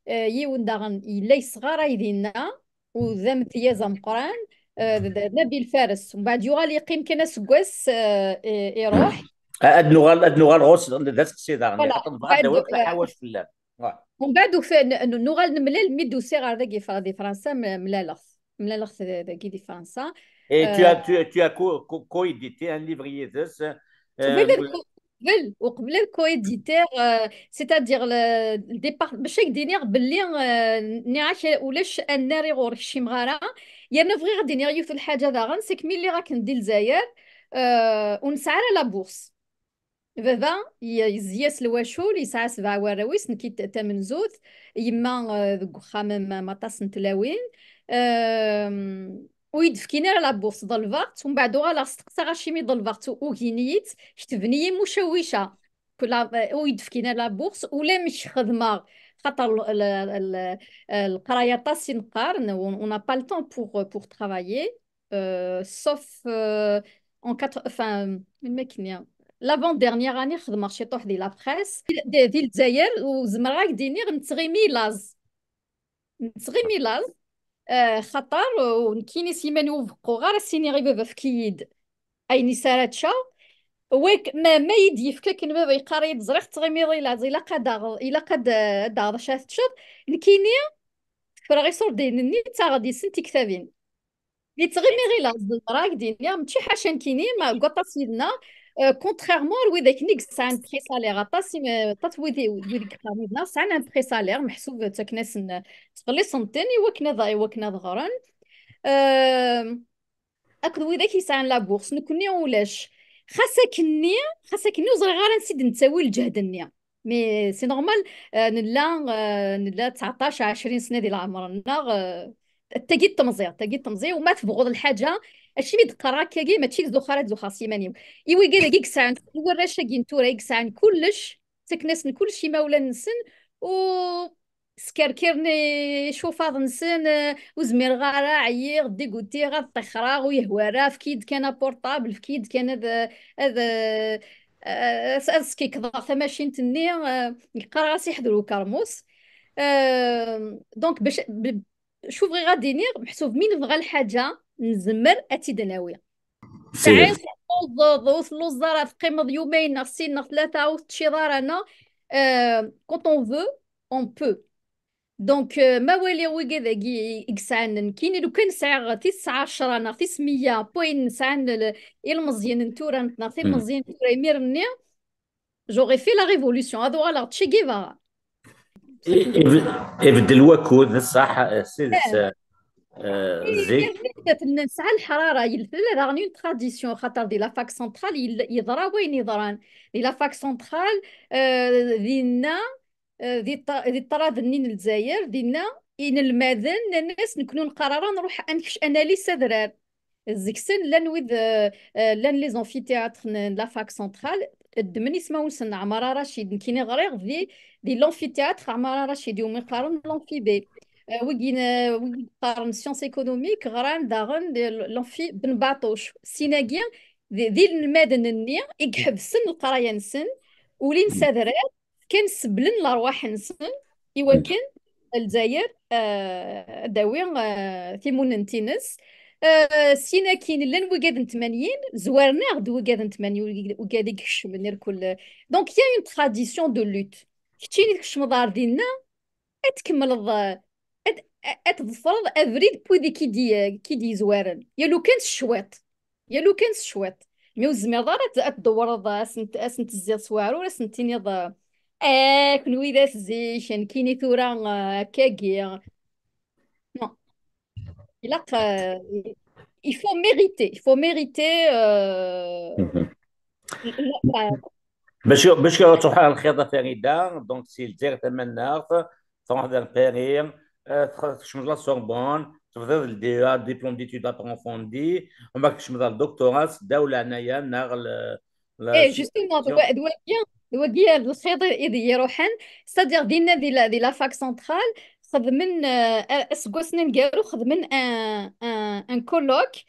Eh, yiwen daɣen yella yesɣaray dinna, u d ametyaz ameqqran, eh, d, d Nabil Fares. Mbeɛd yuɣal yeqqim kan aseggas, eh, i, iruḥ. Ad nuɣal, ad nuɣal ɣur-s d aseqsi daɣen. Voilà. Xaṭer nebɣa ad d-awiɣ taḥawact fell-am. Mbeɛd ufa-, n-, n-, nuɣal nemlal mi d-usiɣ ɣer dagi Fra-, di Fransa, m-, mlaleɣ-t. Mlaleɣ-t dagi di Fransa. Et tu as, euh, tu, tu as co-, co-, co-édité un livre yid-s, euh, Qbel ad co-, qbel, uqbel ad co-éditer, euh, c'est-à-dire le, le départ, bac ad k-d-iniɣ belli, euh, nniɣ-ak ulac annar i ɣur-k kcimeɣ ara, yerna bɣiɣ ad d-iniɣ yiwet n lḥaǧa daɣen, c'est que mi lliɣ akken di Lezzayer, euh, ur nesɛi ara la bourse. Baba ye-, yezzi-as lwacul, yesɛa sebɛa warraw-is, nekki d tamenzut, yemma, euh, deg uxxam am, am aṭas n tlawin. Euh, ur yi-d-fkin ara la bourse, ḍelbeɣ-tt, umbeɛd uɣaleɣ steqsaɣ acimi ḍelbeɣ-tt, u-, ugin-iyi-tt, ketben-iyi mucawica. Kula, ur yi-d-fkin ara la bourse, ulamek xedmeɣ, xaṭer l-, l-, l-, leqraya aṭas i neqqar, on, on n'a pas le temps pour, pour travailler, euh, sauf, euh, en quatre, enfin, melmi akken-nni, l'avant-dernière année xedmeɣ ciṭuḥ di la presse, di, di Lezzayer, u zemreɣ ad k-d-iniɣ nettɣimi laẓ. Nettɣimi laẓ, eh, xaṭer, eh, ur nekkini s yiman-iw ur beqquɣ ara, s-iniɣ i baba, efk-iyi-d ayen i s ara ččeɣ. Wek-, ma, ma yi-d-yefka akken baba yeqqar-iyi-d, ẓriɣ tettɣimiḍ i laẓ, ilaq ad d-taɣeḍ, ilaq ad d-, ad d-taɣeḍ acu ara teččeḍ. Nekkini, ffreɣ iṣurdiyen-nni, ttaɣeɣ-d yes-sen tiktabin. Yettɣimi ɣilaẓ, zemreɣ ad k-d-iniɣ, mačči ḥaca nekkini, ma deg waṭas yid-neɣ, Euh, contrairement ar widak-nni i yesɛan pré-salaire, aṭas i, aṭas wid i, wid i yeqqaren dinna sɛan un pré-salaire, meḥsub ttaken-asen, ttxelliṣen-ten i wakken ad, i wakken ad ɣren. Euh, akked widak yesɛan la bourse, nekkni ulac. Xas akkenni, xas akkenni ur ẓriɣ ara ansi d-nettawi lǧehd-nni. Mais c'est normal, euh, nella, euh, nella tseɛṭac, ɛecrin sna di leɛmer-nneɣ, euh, tagi d temẓi, tagi d temẓi, u ma tebɣuḍ lḥaǧa, acimi d-qqareɣ akkagi, mačči d zuxx ara d-zuxxeɣ s yiman-iw. I wigad-agi i yesɛan, i warrac-agi n tura i yesɛan kullec, ttaken-asen kullec i imawlan-nsen, u skerkiren icufaḍ-nsen, euh, ur zmireɣ ara, ɛyiɣ, dégoûtiɣ, ad ṭixreɣ, ur yehwi ara, efk-iyi-d kan apurṭabl, efk-iyi-d kan ad, ad, euh, ad, ad skikḍeɣ tamacint-nni, euh, qqareɣ-as iḥder ukermus. Euh, donc, bac, b-, acu bɣiɣ ad d-iniɣ, meḥsub mi nebɣa lḥaǧa, nezmer ad tt-id-nawi. Tesɛiḍ, telluẓeḍ, ur telluẓeḍ ara, teqqimeḍ yumayen neɣ sin neɣ tlata, ur teččiḍ ara, neɣ, euh, quand on veut, on peut. Donc, euh, ma waliɣ wigad-agi i yesɛan, nekkini lukan sɛiɣ tis ɛecra neɣ tis meyya n wayen sɛan l-, ilmeẓyen n tura, neɣ tilmeẓyin n tura imir-nni, j'aurais fait la révolution, ad uɣaleɣ d Che Guevara. I-, ib-, ibeddel wakud, d ṣṣeḥ, eh, s tidet, eh, eh, zik. Nesɛa leḥrara, yella daɣen une tradition, xaṭer di la fac centrale, yella, yeḍra wayen yeḍran. Di la fac centrale, eh, dinna, eh, di ṭṭ-, di ṭṭrad-nni n Lezzayer, dinna, inelmaden nnan-as, "Nekni ur neqqar ara, nruḥ ad nekc analyse adrar." Deg-sen llan wid, euh, euh, llan les amphithéâtres n, n la fac centrale, ddmen ismawen-nsen, Ɛmara Racid, nekkini ɣriɣ di, di l'amphithéâtre Ɛmara Racid, iwumi qqaren l'amphi B. Euh, wigi, euh, wigi qqaren sciences économiques, ɣran daɣen di l'amphi Ben Baṭuc. Sin-agi, d, d inelmaden-nni i iḥebsen leqraya-nsen, ulin s adrar, kan seblen lerwaḥ-nsen i wakken Lezzayer, euh, ad d-tawi, euh, timunent-ines. Euh, sin akkin, llan wigad n tmanyin, zwaren-aɣ-d wigad n tmanyin, wigad i ikecmen irkul. Donc, il y a une tradition de lutte. Keččini tkecmeḍ ar dinna, ad tkemmleḍ, euh, ad, ad tḍefreḍ abrid n wid i k-id-, k-id-yezwaren. Ya lukan s cwiṭ. Ya lukan s cwiṭ. Mi ur tezmireḍ ara ad, ad tdewwreḍ, ad sen-, ad sen-tezziḍ s weɛrur, ad sen-tiniḍ, eh, kenwi d at zik, nekkini tura, eh, akkagi. Non. Ilaq, eh, il faut mériter, il faut mériter, euh, la, la, Bac, bac ad truḥ ɣer lxiḍ a Farida, donc si Lezzayer Tamannaɣt, truḥeḍ ar Paris, eh, tx-, tkecmeḍ la Sorbonne, tebdiḍ le D E A, diplôme d'études approfondies, u ma tkecmeḍ ar doctorat, seddaw leɛnaya neɣ le-, la Eh, justement, d wa-, d wagi, d wagi d lxiḍ i d-iruḥen, c'est-à-dire dinna di la, di la fac centrale, xedmen, eh, aseggas aneggaru, xedmen un, un, un colloque,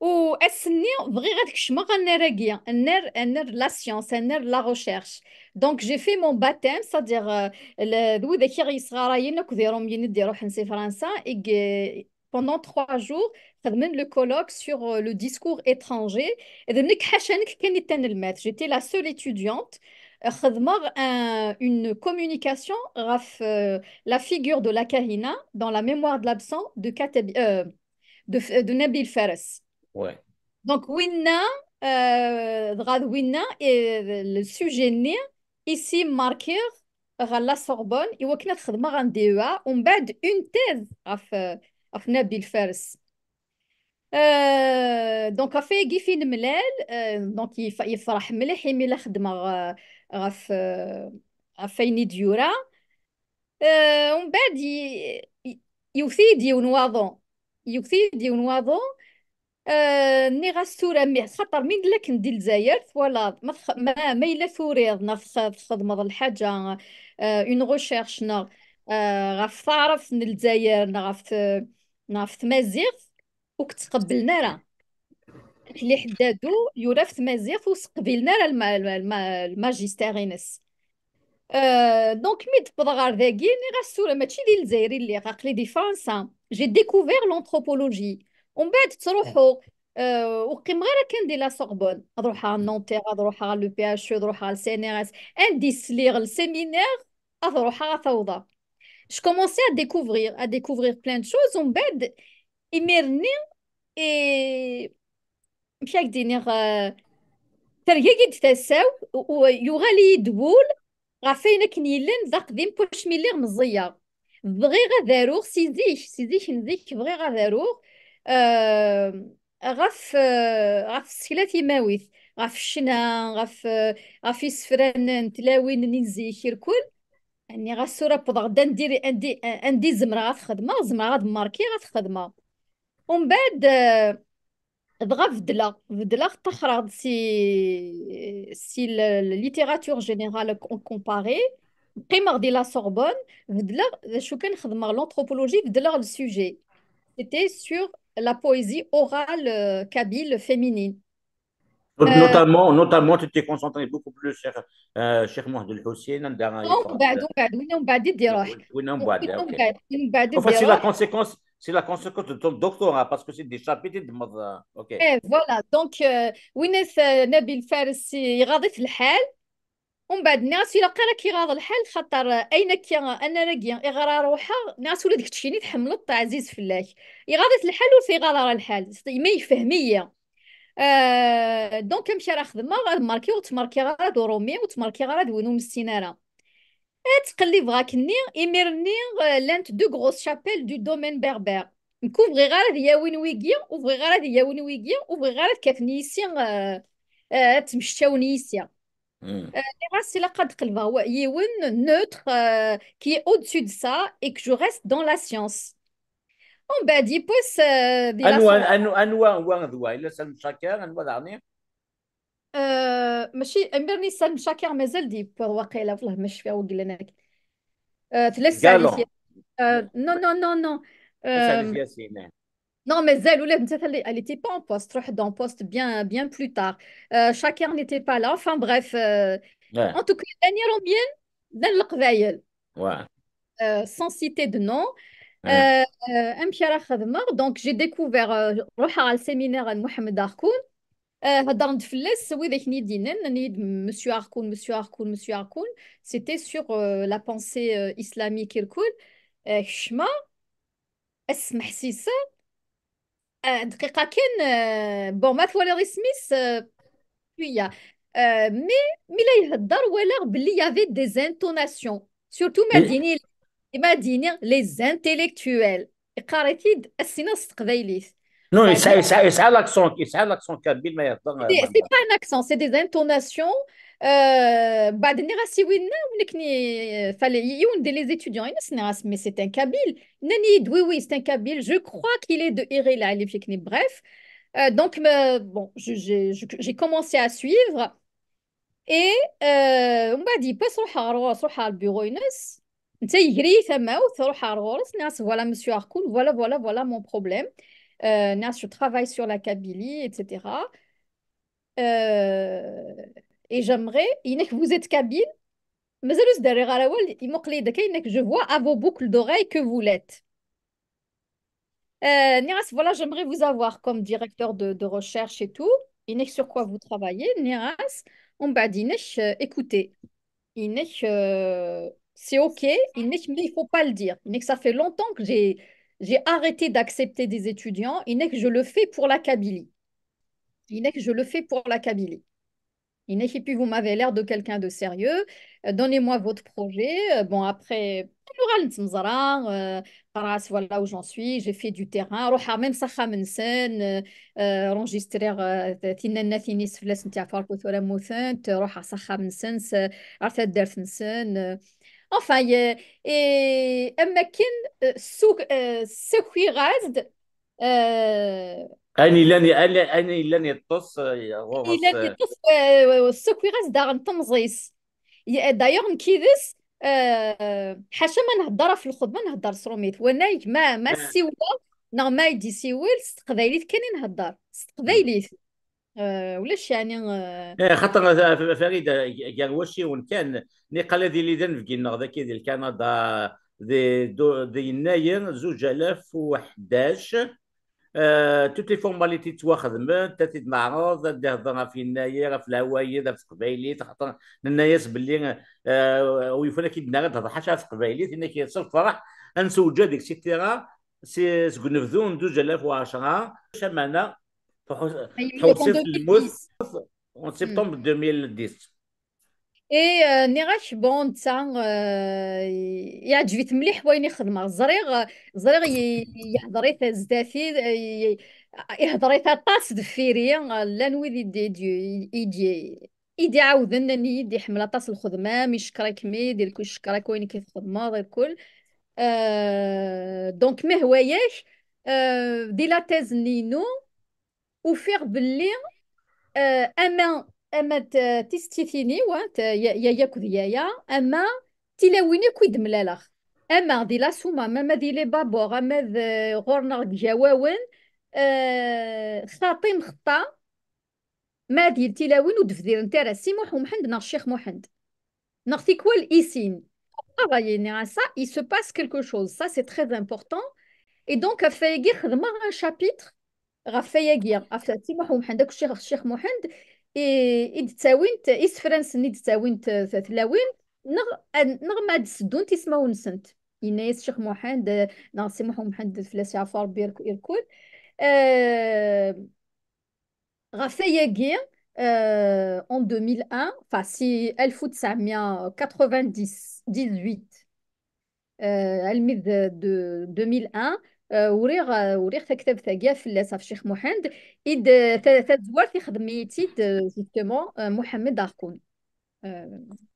u ass-nni bɣiɣ ad kecmeɣ annar-agi, annar, annar la science, annar la recherche. Donc, j'ai fait mon baptême, c'est-à-dire, euh, le, d widak i ɣ-yesɣarayen akk d Irumyen i d-iruḥen si Fransa, i ge-, pendant trois jours, xedmen le colloque sur, euh, le discours étranger. D nekk, ḥaca nekk kan i d tanelmadt. J'étais la seule étudiante. Xedmeɣ un, une communication ɣef, euh, la figure de la kahina dans la mémoire de l'absent de Katabi-, euh, de, de Nabil Fares. Ouais. Donc, winna, euh, dɣa d winna, eh, le sujet-nni, ici marqué ɣer la Sorbonne, i wakken ad xedmeɣ un D E A, u mbeɛd une thèse ɣef, ɣef Nabil Fares. Euh, donc, ɣef wayagi i nemlal, euh, donc, yef-, yefreḥ mliḥ imi la xeddmeɣ, euh, ɣef, euh, ɣef wayen i d-yura. Euh, u mbeɛd y-, y-, yewwet-iyi-d yiwen waḍu. Yewwet-iyi-d yiwen waḍu. Euh, nniɣ-as tura, mi, xaṭer mi nella akken di Lezzayer, twalaḍ, ma tx-, ma, ma yella turiḍ, neɣ tx-, txedmeḍ lḥaǧa, euh, une recherche, neɣ, euh, ɣef taɛrabt n Lezzayer, neɣ ɣef t-, neɣ ɣef tmaziɣt, ur k-ttqebblen ara. Akli Ḥeddadu yura ɣef tmaziɣt, ur s-qbilen ara lma-, lma-, lma-, lmajistir-ines. Euh, donc, mi d-wwḍeɣ ɣer dagi, nniɣ-as tura mačči di Lezzayer i lliɣ, aql-i di Fransa. J'ai découvert l'anthropologie. Umbeɛd ttruḥuɣ, euh, ur qqimeɣ ara kan di la Sorbonne. Ad ruḥeɣ ɣer Nanterre, ad ruḥeɣ ɣer le P H E, ad ruḥeɣ ɣer le C N R S. Anda i sliɣ le séminaire, ad ruḥeɣ ad t-awḍeɣ. Je commençais à découvrir, à découvrir plein de choses. Umbeɛd, imir-nni, et amek ad k-d-iniɣ, euh, tergagi-d tasa-w, u-, u-, yuɣal-iyi-d wul ɣef wayen akken yellan d aqdim, wasmi lliɣ meẓẓiyeɣ. Bɣiɣ ad aruɣ si zik, si zik n zik bɣiɣ ad aruɣ, euh, ɣef, euh, ɣef tsekla timawit, ɣef ccna, ɣef, euh, ɣef isefra n, n tlawin n zik irkul. Nniɣ-as tura wwḍeɣ-d andi, andi, andi zemreɣ ad xedmeɣ, zemreɣ ad markiɣ ad xedmeɣ. Umbeɛd, euh, dɣa beddleɣ, beddleɣ, ṭṭaxreɣ-d si, si la, la littérature générale com-, comparée, qqimeɣ di la Sorbonne, beddleɣ, d acu kan, xedmeɣ l'anthropologie, beddleɣ le sujet. C'était sur la poésie orale, euh, kabyle féminine. Notamment, notamment, tu t'es concentré beaucoup plus sur, euh, Cheikh Mohamed El Houssein, anda umbeɛd, umbeɛd, winna umbeɛd i d-iruḥ. Winna umbeɛd, ok. Umbeɛd, umbeɛd i En fait, c'est la d-iruḥ. Conséquence, c'est la conséquence de ton doctorat, parce que c'est des chapitres de, euh, ok. Eh, voilà. Donc, euh, winna, euh, Nabil Fares, iɣaḍ-it lḥal. Umbeɛd, nniɣ-as, ilaq ara k-iɣaḍ lḥal, xaṭer, euh, ayen akka, annar-agi iɣer ara ruḥeɣ, nniɣ-as, ula d keččini tḥemmleḍ-t, ɛziz fell-ak. Iɣaḍ-it lḥal, ur t-iɣaḍ ara lḥal. Ma yefhem-iyi. Euh, donc, amek ara xedmeɣ? Ad markiɣ, ur ttmarkiɣ ara d urumi, ur ttmarkiɣ ara d win ur nessin ara. Ttqellibeɣ akkenni, imir-nni, euh, llant deux grosses chapelles du domaine berbère. Nekk ur bɣiɣ ara ad iyi-awin wigi, ur bɣiɣ ara ad iyi-awin wigi, ur bɣiɣ ara ad kkaten yis-i, euh, euh, ad ttmecčawen yis-i. Hmm. Euh, nniɣ-as, ilaq ad qelbeɣ wa-, yiwen neutre, euh, qui est au-dessus de ça et que je reste dans la science. Umbeɛd yiwwas, euh, di la Anwa, Sorbonne. anwa, anwa, anwa d wa? Ila Salem Chaker, anwa daɣen? Euh, mačči, imir-nni Salem Chaker mazal d yiwwas waqila, wallah ma cfiɣ wiglan-agi. Euh, tella Ssaɛlit Galon. Yasin. Euh, non, non, non, non. Ssaɛlit Euh, Yasin, eh. Non, mazal ula d nettat, elle, elle était pas en poste, truḥ-d en poste bien, bien plus tard. Euh, Chaker n'était pas là. Enfin bref, euh, Ouais, en tout cas, llan Iṛumyen, llan Leqbayel, ouais. Euh, sans citer de nom. Ouais. Euh, euh, amek ara xedmeɣ? Donc, j'ai découvert, euh, ruḥeɣ ɣer le séminaire n Mohamed Arkoun. Euh, heddren-d fell-as widak-nni i d-yennan, nnan-iyi-d Monsieur Arkoun, Monsieur Arkoun, Monsieur Arkoun. C'était sur, euh, la pensée, euh, islamique irkul. Euh, kecmeɣ, asmeḥsis-a, euh, dqiqa kan, euh, bon, ma twaliḍ isem-is, euh, شوية. Euh, mais mi la ihedder, walaɣ belli y avait des intonations. Surtout ma Et- d-yini, ma d-yini les intellectuels. Iqqar-it-id ass-inna s teqbaylit. Non, Bah, yesɛa, yesɛa, yesɛa l'accent, yesɛa l'accent kabyle ma yehder, C'est euh, c'est pas un accent, c'est des intonations. Euh, بعد nniɣ-as i winna, nekni, euh, fallait, yiwen di les étudiants, nniɣ-as, mais c'est un kabyle. Nnan-iyi-d, oui, oui, c'est un kabyle. Je crois qu'il est de Iri Lali, fik-nni, bref. Euh, donc, me- bon, je- je- je- j'ai commencé à suivre. Et, euh, umbeɛd yiwwas ruḥeɣ ɣer ɣur-s, ruḥeɣ ɣer le bureau-ines. Netta yeger-iyi tamawt, ruḥeɣ ɣer ɣur-s, nniɣ-as, voilà, monsieur Arkoun, voilà, voilà, voilà mon problème. Euh, nniɣ-as, je travaille sur la Kabylie, et cetera. Euh, et j'aimerais, yenna-k, vous êtes kabyle? Mazal ur s-d-rriɣ ara awal, imuqel-iyi-d akka, yenna-k, je vois à vos boucles d'oreilles que vous l'êtes. Euh, nniɣ-as, voilà, j'aimerais vous avoir comme directeur de, de recherche et tout. Yenna-k, sur quoi vous travaillez? Nniɣ-as, umbeɛd yenna-k, euh, écoutez. Yenna-k, euh, c'est OK. Yenna-k, mais il faut pas le dire. Yenna-k, ça fait longtemps que j'ai, j'ai arrêté d'accepter des étudiants. Yenna-k, je le fais pour la Kabylie. Yenna-k, je le fais pour la Kabylie. Yenna-k, et puis vous m'avez l'air de quelqu'un de sérieux. Euh, donnez-moi votre projet. Euh, bon, après, nuɣal nettemẓra, euh, qqareɣ-as, voilà où j'en suis, j'ai fait du terrain. Ruḥeɣ même s axxam-nsen, euh, euh, enregistriɣ, euh, tinna-nni fell-asen, tiɛfar ku tura mmutent, ruḥeɣ s axxam-nsen, s, ar taddart-nsen, euh. Enfin, y- et am akken, euh, suk- euh, ssakiɣ-as-d, euh, Ayen yellan, ayen, ayen yellan yeṭṭes, eh, ɣur-s, yellan eh, yeṭṭes, euh, ssakiɣ-as-d daɣen temẓi-s. Y- D'ailleurs, nekk yid-s, euh, ḥaca ma nhedder ɣef lxedma, nhedder s rumit. Wanag ma, ma Eh. ssiwleɣ, neɣ ma i d-isiwel, s teqbaylit kan i nhedder. S teqbaylit. Euh, ulac yeɛni, euh, Eh, xaṭer, eh, F-, Farida, g-, gar wacciwen kan, niqal ad yili d anebgi-nneɣ dagi di Lkanada, di, du-, di yennayer zuǧ alaf u ḥdac, eh, toutes les formalités ttwaxedment, ad t-id-neɛreḍ, ad d-ihder ɣef yennayer, ɣef leɛwayed, ɣef teqbaylit, xaṭer nenna-yas belli, eh, ur yufan ad k-id-nerr ad d-tehder ḥaca ɣef teqbaylit, yenna-k s lferḥ, ad nessewǧad, et cetera, si, seg unebdu n zuǧ alaf u ɛecra, camana, tḥu-, ay, tḥewṣiḍ pendant lmut, en septembre deux mille dix. Et euh, nniɣ-ak, bon, netta euh, yeɛǧeb-it mliḥ wayen i xedmeɣ. Ẓriɣ, ẓriɣ ye- yehder-it zdat-i, ye- yehder-it aṭas deffir-i. Llan wid i d- i d- i d- i d-iɛawden, nnan-iyi-d iḥemmel aṭas lxedma, mi icekkeṛ-ikem-id, icekkeṛ-ik wayen i k-txedmeḍ, irkul. Euh, donc, ma hwa-yak, euh, di la thèse-nni-inu, ufiɣ belli euh, ama ama t- tistit-inu, wa, t- ya- yaya akked yaya, ama tilawin akk i d-mlaleɣ, ama di la Soummam, ama di les Babor, ama d ɣur-neɣ deg Ijawawen, euh, xaṭi mxeṭṭa, ma d tilawin ur d-bdirent ara Si Muḥ Umḥend neɣ Ccix Muḥend neɣ tikwal i sin. Ṛṛay-nni, ça, il se passe quelque chose. Ça, c'est très important. Et donc, ɣef wayagi xedmeɣ un chapitre ɣef wayagi, ɣef Si Muḥ Umḥend akked Ccix, Ccix Muḥend, i, i d-ttawint, isefra-nsen i d-ttawint, eh, tlawin, neɣ, neɣ ma d-seddunt ismawen-nsent. Yenna-yas Ccix Muḥend, eh, neɣ Si Muḥ Umḥend, fell-as yeɛfu Ṛebbi irk-, irkul. Eh, ɣef wayagi, euh, en deux mille un, enfin, si alef u tesɛemya u katṛebɛin-dix, dix-huit, euh, almi d, de deux mille un, euh, uriɣ, euh, uriɣ taktabt-agi fell-as ɣef Ccix Muḥend, i d, ta-, tazwart ixdem-iyi-tt-id, euh, justement, euh, Muḥemmed Arkoun. Euh,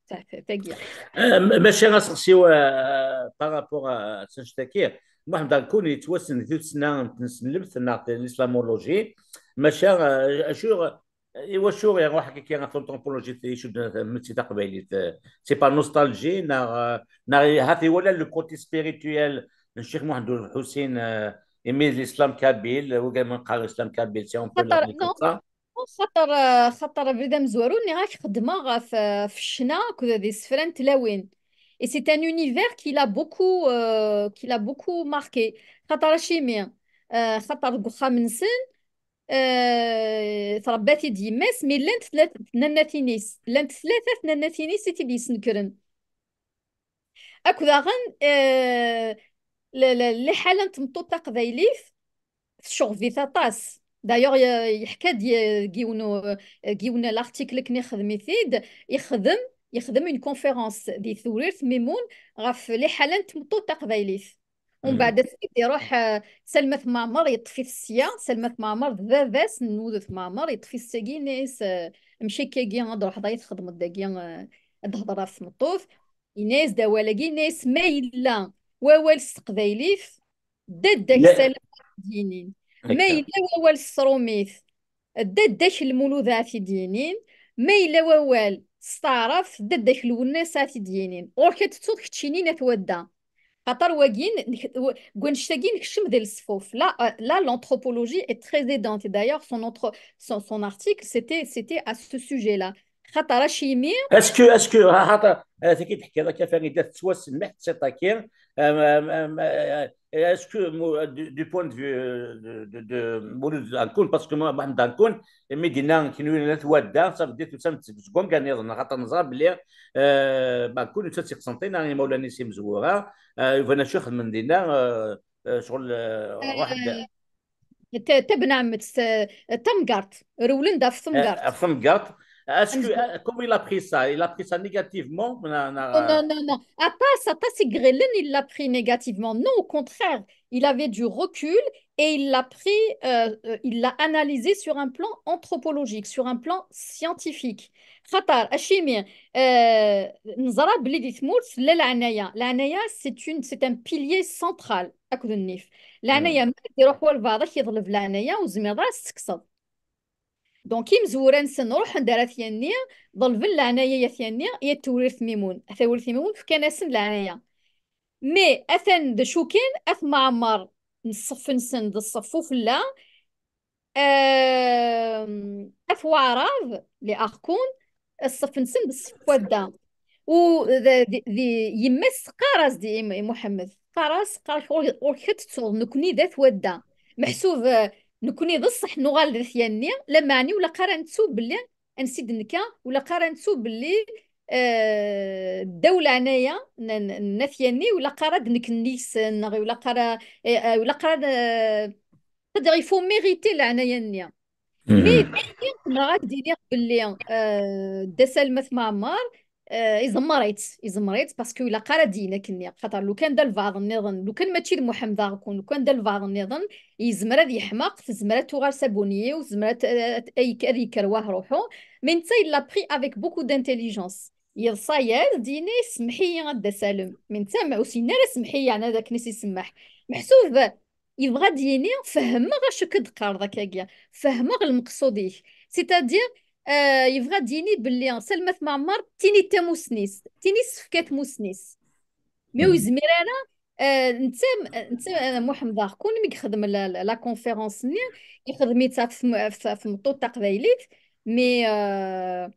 ta-, ta-, tagi. Euh, maca aseqsi-w, euh, par rapport à tannect-agi, Muḥemmed Arkoun yettwassen di tussna n tneslemt neɣ l'islamologie, maca, euh, acu, iwacu iruḥ akka ɣef l'anthropologie icudden taqbaylit, euh, c'est par nostalgie neɣ, euh, neɣ hat iwala le côté spirituel n Ccix Muḥend Ulḥusin, euh, imi l'islam kabyle, wigad ma neqqar l'islam kabyle, c'est un peu Xaṭer, l'islam non, comme ça. Xaṭer, euh, xaṭer abrid amezwaru, nniɣ-ak xeddmeɣ ɣef, ɣef ccna akked d isefra n tlawin. Et c'est un univers qui l'a beaucoup, euh, qui l'a beaucoup marqué. Xaṭer acimi, euh, xaṭer deg uxxam-nsen, euh, tṛebba-t-id yemma-s, mi llant tlat-, tnannatin-is. Llant tlata tnannatin-is i t-id-yesnekren. Akked daɣen, euh, la, la, liḥala n tmeṭṭut taqbaylit, tceɣɣeb-it aṭas. D'ailleurs, ye-, yeḥka-d ye-, deg yiwen u-, deg yiwen l'article akken ixdem-it-id, ixdem, ixdem une conférence di Tewrirt Mimun ɣef liḥala n tmeṭṭut taqbaylit. Umbeɛd ad t-id-iruḥ, euh, Salma At Mɛemmer, yeṭṭef-it sya, Salma At Mɛemmer d baba-s n Lmulud At Mɛemmer, yeṭṭef-it syagi, yenna-yas, euh, amek akkagi ad d-truḥeḍ ad txedmeḍ dagi, euh, ad d-thedreḍ ɣef tmeṭṭut? Yenna-yas-d awal-agi, yenna-yas ma yella wawal s teqbaylit, dadda-k Salma ad t-id-yinin. Ma yella wawal s tṛumit, dadda-k Lmulud ad t-id-yinin. Ma yella wawal s taɛrabt, dadda-k Lwennas ad t-id-yinin. Ɣur-k ad tettuḍ keččini n at wadda. Xaṭer wagi, nek-, w-, deg wannect-agi nekcem di leṣfuf. Là, euh, là, l'anthropologie est très aidante. Et d'ailleurs, son, entre-, son, son article, c'était, c'était à ce sujet-là. Xaṭer acimi? Est-ce que, est-ce que, ha, ha, ha, tagi teḥkiḍ akka Farida, tettwassen mliḥ tseṭṭa-agi, euh, euh, euh, euh, est-ce que, mo-, du, du point de vue, euh, de, de, de Mulud Arkoun, parce que moi, Mohamed Arkoun, mi d-yenna kenwi n at wadda, ça veut dire que ça, c'est bon, gagné, xaṭer neẓra belli, euh, Arkoun, yettwassen Qsenṭina, imawlan-is imezwura, euh, iban acu xedmen dinna, euh, euh, ccɣel, euh, ruḥ-d. Euh, ta-, tabnɛemmet, ta-, tamgerḍt, rewlen-d ɣef temgerḍt. Ɣef temgerḍt. Est-ce que, euh, comment il a pris ça? Il a pris ça négativement? Na-, na-, Non, non, non, non. Aṭas, aṭas i iɣillen, il l'a pris négativement. Non, au contraire, il avait du recul et il l'a pris, euh, euh, il l'a analysé sur un plan anthropologique, sur un plan scientifique. Xaṭer, acimi, euh, neẓra belli di tmurt, la leɛnaya. Leɛnaya, c'est une, c'est un pilier central. Akked nnif. Leɛnaya, ma d-iruḥ walbeɛḍ ad k-iḍleb leɛnaya, ur tezmireḍ ara ad s-tekkseḍ. Donc, imezwura-nsen ruḥen-d ar At Yanni, ḍelben leɛnaya i At Yanni, i At Tewrirt Mimun. At Tewrirt Mimun fkan-asen leɛnaya. Mais atan d acu kan, At Mɛemmer n ṣṣef-nsen d ṣṣef ufella, euh, At Waɛrab, les Arkoun, ṣṣef-nsen d ṣṣef n wadda. U d, d, d, yemma-s teqqar-as-d i, i Muḥemmed, teqqar-as, teqqar-as, ur, ur k-tettuḍ, nekni d at wadda. Meḥsub, euh, nekni d ṣṣeḥ nuɣal d At Yanni, lameɛna ur ilaq ara nettu belli, ansi d-nekka, ur ilaq ara nettu belli, euh, ddaw leɛnaya n, n, n At Yanni, ur ilaq ara d-nekni yis-sen, neɣ ur ilaq ara, eh, eh, ur ilaq ara, euh, c'est-à-dire, il faut mériter leɛnaya-nni. Mais dayen, zemreɣ ad k-d-iniɣ belli, euh, Dda Salem At Mɛemmer, euh, iẓemmer-itt, iẓemmer-itt, parce que ilaq ara d-yini akken-nni. Xaṭer lukan d albaɛḍ nniḍen, lukan mačči d Muḥemmed Aɣkun, lukan d albaɛḍ nniḍen, yezmer ad yeḥmeq, tezmer ad tuɣal s abuni-w, tezmer ad, ad, ad yekker wahruḥu, mais netta il l'a pris avec beaucoup d'intelligence. Yeḍsa-yas-d, yenna-yas: "Semmeḥ-iyi a Dda Salem." Mais netta ma ur s-yenni ara: "Semmeḥ-iyi", yeɛni ad akken i s-isemmeḥ. Meḥsub yebɣa ad d-yini: "Fehmeɣ acu akka d-teqqareḍ akkagi, fehmeɣ lmeqsud-ik." C'est-à-dire, euh, yebɣa ad d-yini belli Salem At Mɛemmer d tin i d tamussni-s, d tin i s-tefka tmussni-s. Mais ur yezmir ara, euh, netta, netta, euh, Muḥemmed Aɣkun, mi yexdem la, la, la conférence-nni, yexdem-itt ɣef tm-, ɣef, ɣef tmeṭṭut taqbaylit, mais, euh,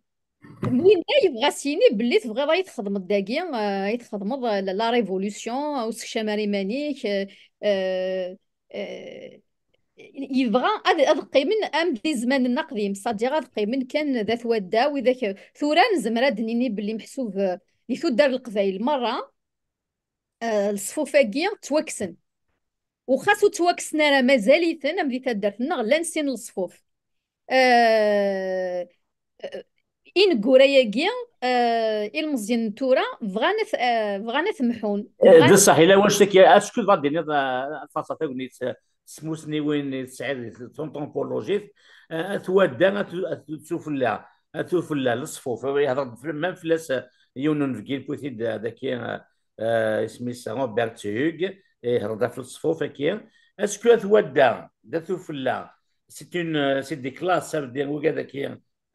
winna yebɣa s-yini belli tebɣiḍ ay txedmeḍ dagi, euh, ay txedmeḍ, euh, la, la révolution, euh, ur sekcam ara iman-ik, euh, euh, euh, yebɣa ad, ad qqimen am di zzman-nneɣ qdim, c'est-à-dire ad qqimen kan d at wadda, widak, euh, tura nezmer ad d-nini belli meḥsub, euh, di tuddar n Leqbayel merra, euh, leṣfuf-agi ttwakksen. U xas ur ttwakksen ara, mazal-iten am di taddart-nneɣ llan sin leṣfuf. Euh, euh, ineggura-agi, euh, ilmeẓyen n tura bɣan ad, euh, bɣan ad t-mḥun. Eh, d ṣṣeḥ, yella wanect-agi, acku tebɣa d-tiniḍ, eh, Lferṣa Tagnit, eh, s tmussniwin i tesɛiḍ di tontonpolojit, eh, at wadda, at, at, at ufella, at ufella, leṣfuf, yehder-d fell-, même fell-as, eh, yiwen n unebgi, newwi-t-id, eh, daki, eh, eh, isem-is Robert Hug, yehder-d ɣef leṣfuf-agi. Est-ce que at wadda, d at ufella, c'est une, euh, c'est des classes, ça veut dire, wigad-agi,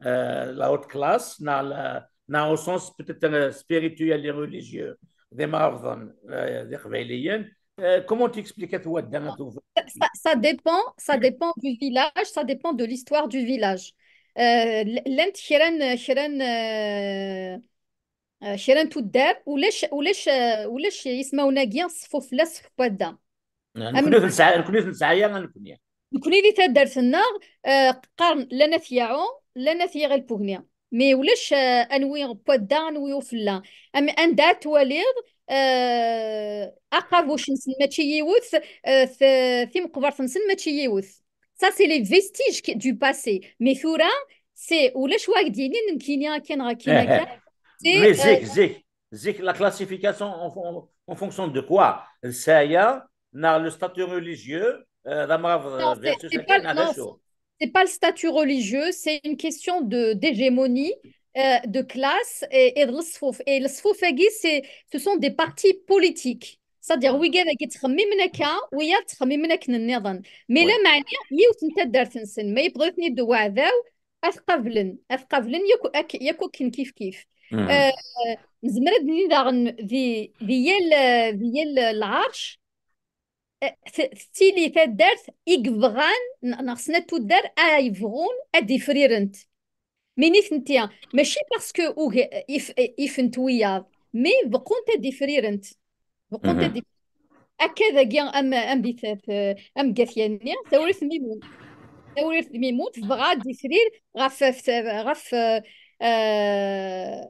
euh, la haute classe, neɣ la, neɣ au sens peut-être, euh, spirituel et religieux, d imrabḍen, euh, d iqbayliyen. Euh, comment tu expliques at wadda, at ufella? Ça, ça dépend, ça dépend du village, ça dépend de l'histoire du village. Euh, l-, llant kra n, kra n, euh, euh, kra n tuddar, ulac, ulac, euh, ulac ismawen-agi, ṣṣfuf la, ṣṣfuf wadda. Nekkni ur t-nesɛi, nekkni ur t-nesɛi ara nekkni. Nekkni di taddart-nneɣ, euh, qqaren llan at Yaɛu, llan at Yiɣil Pugni. Mais ulac, euh, anwi n wadda, anwi ufella. Am-, anda ad twaliḍ, euh, aqabuc-nsen mačči yiwet, euh, t-, timeqbert-nsen mačči yiwet. Ça, c'est les vestiges qui, du passé. Mais tura, c'est, ulac wa ak-d-yinin nekkini akka neɣ akken akka. C'est, mais euh, zik, zik, zik, la classification en, en, en fonction de quoi? Saya, neɣ le statut religieux, euh, d amrabeḍ, non, euh, c'est, versus c'est pas, non, c'est, c'est pas le statut religieux, c'est une question de, d'hégémonie, euh, de classe et, et de leṣfuf. Et leṣfuf-agi, c'est, ce sont des partis politiques. C'est-à-dire, wigad-agi ttxemmimen akka, wiyaḍ ttxemmimen akken nniḍen. Mais lameɛna, yiwet n taddart-nsen, ma yewweḍ-iten-id uɛdaw, ad t-qablen, ad t-qablen yakk, ak-, yakk akken kif kif. Euh, nezmer ad d-nini daɣen di, di yal, di yal lɛerc, eh, t-, tettili taddart i yebɣan, n-, neɣ snat tuddar ay yebɣun ad d-ifrirent. Mais nitenti, mačči parce que ug-, if-, ifent wiyaḍ, mais beqqunt ad d-ifrirent. Beqqunt ad d-ifrirent. Akka dagi am, am di t-, t-, am Gatyanni, Tawrirt n Mimun. Tawrirt n Mimun tebɣa ad d-ifrir ɣef, ɣef, ɣef, euh, euh,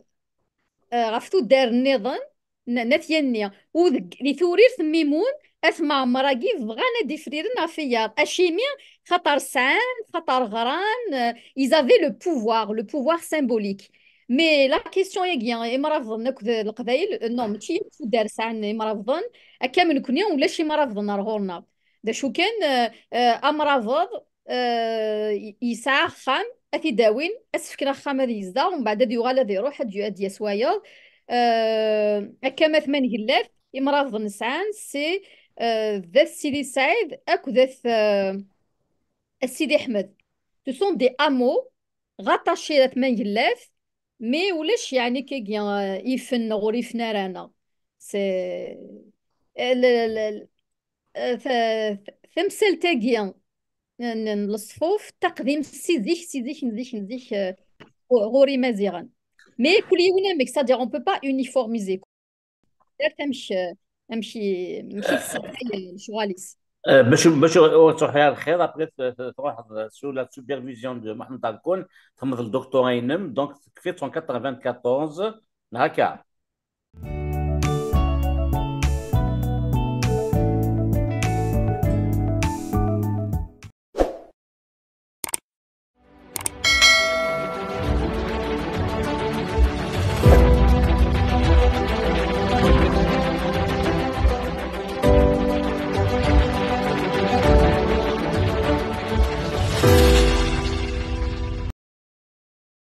ɣef tuddar nniḍen, n, n At Yanni. U deg, di Tewrirt n Mimun, At Mɛemmer-agi bɣan ad d-ifriren ɣef wiyaḍ. Acimi? Xaṭer sɛan, xaṭer ɣran, euh, ils avaient le pouvoir, le pouvoir symbolique. Mais la question agi, imrabḍen akked Leqbayel, euh, non, mačči akk tuddar sɛan imrabḍen, akka am nekni ulac imrabḍen ar ɣur-neɣ. D acu kan, euh, euh, amrabeḍ, euh, y-, yesɛa axxam, ad t-id-awin, ad s-fken axxam ad yezdeɣ, umbeɛd ad yuɣal ad iruḥ, ad y-, ad d-yas wayeḍ. Euh, akka ma tmangellat, imrabḍen sɛan, c'est, euh, d At Sidi Saɛid akked At, euh, At Sidi Ḥmed. Ce sont des hameaux rattachés à tmangellat, mais ulac yeɛni kagi, euh, ifen neɣ ur ifen ara, neɣ. C'est, euh, le, le, euh, ta-, tamsalt-agi n, n, n leṣfuf, taqdimt si zik, si zik, n zik, n zik, euh, ɣur, ɣur Imaziɣen. Mais kul yiwen amek, c'est-à-dire, on peut pas uniformiser. Taddart amek, euh, amek i, amek i tessedhay, euh, lecɣal-is. Euh, bac, bac ur, ur tettruḥ ara lxir, après t-, t-, truḥeḍ sous la supervision de Mohamed Akoun, txedmeḍ le doctorat-inem, donc tekfiḍ en quatre-vingt-quatorze, neɣ akka?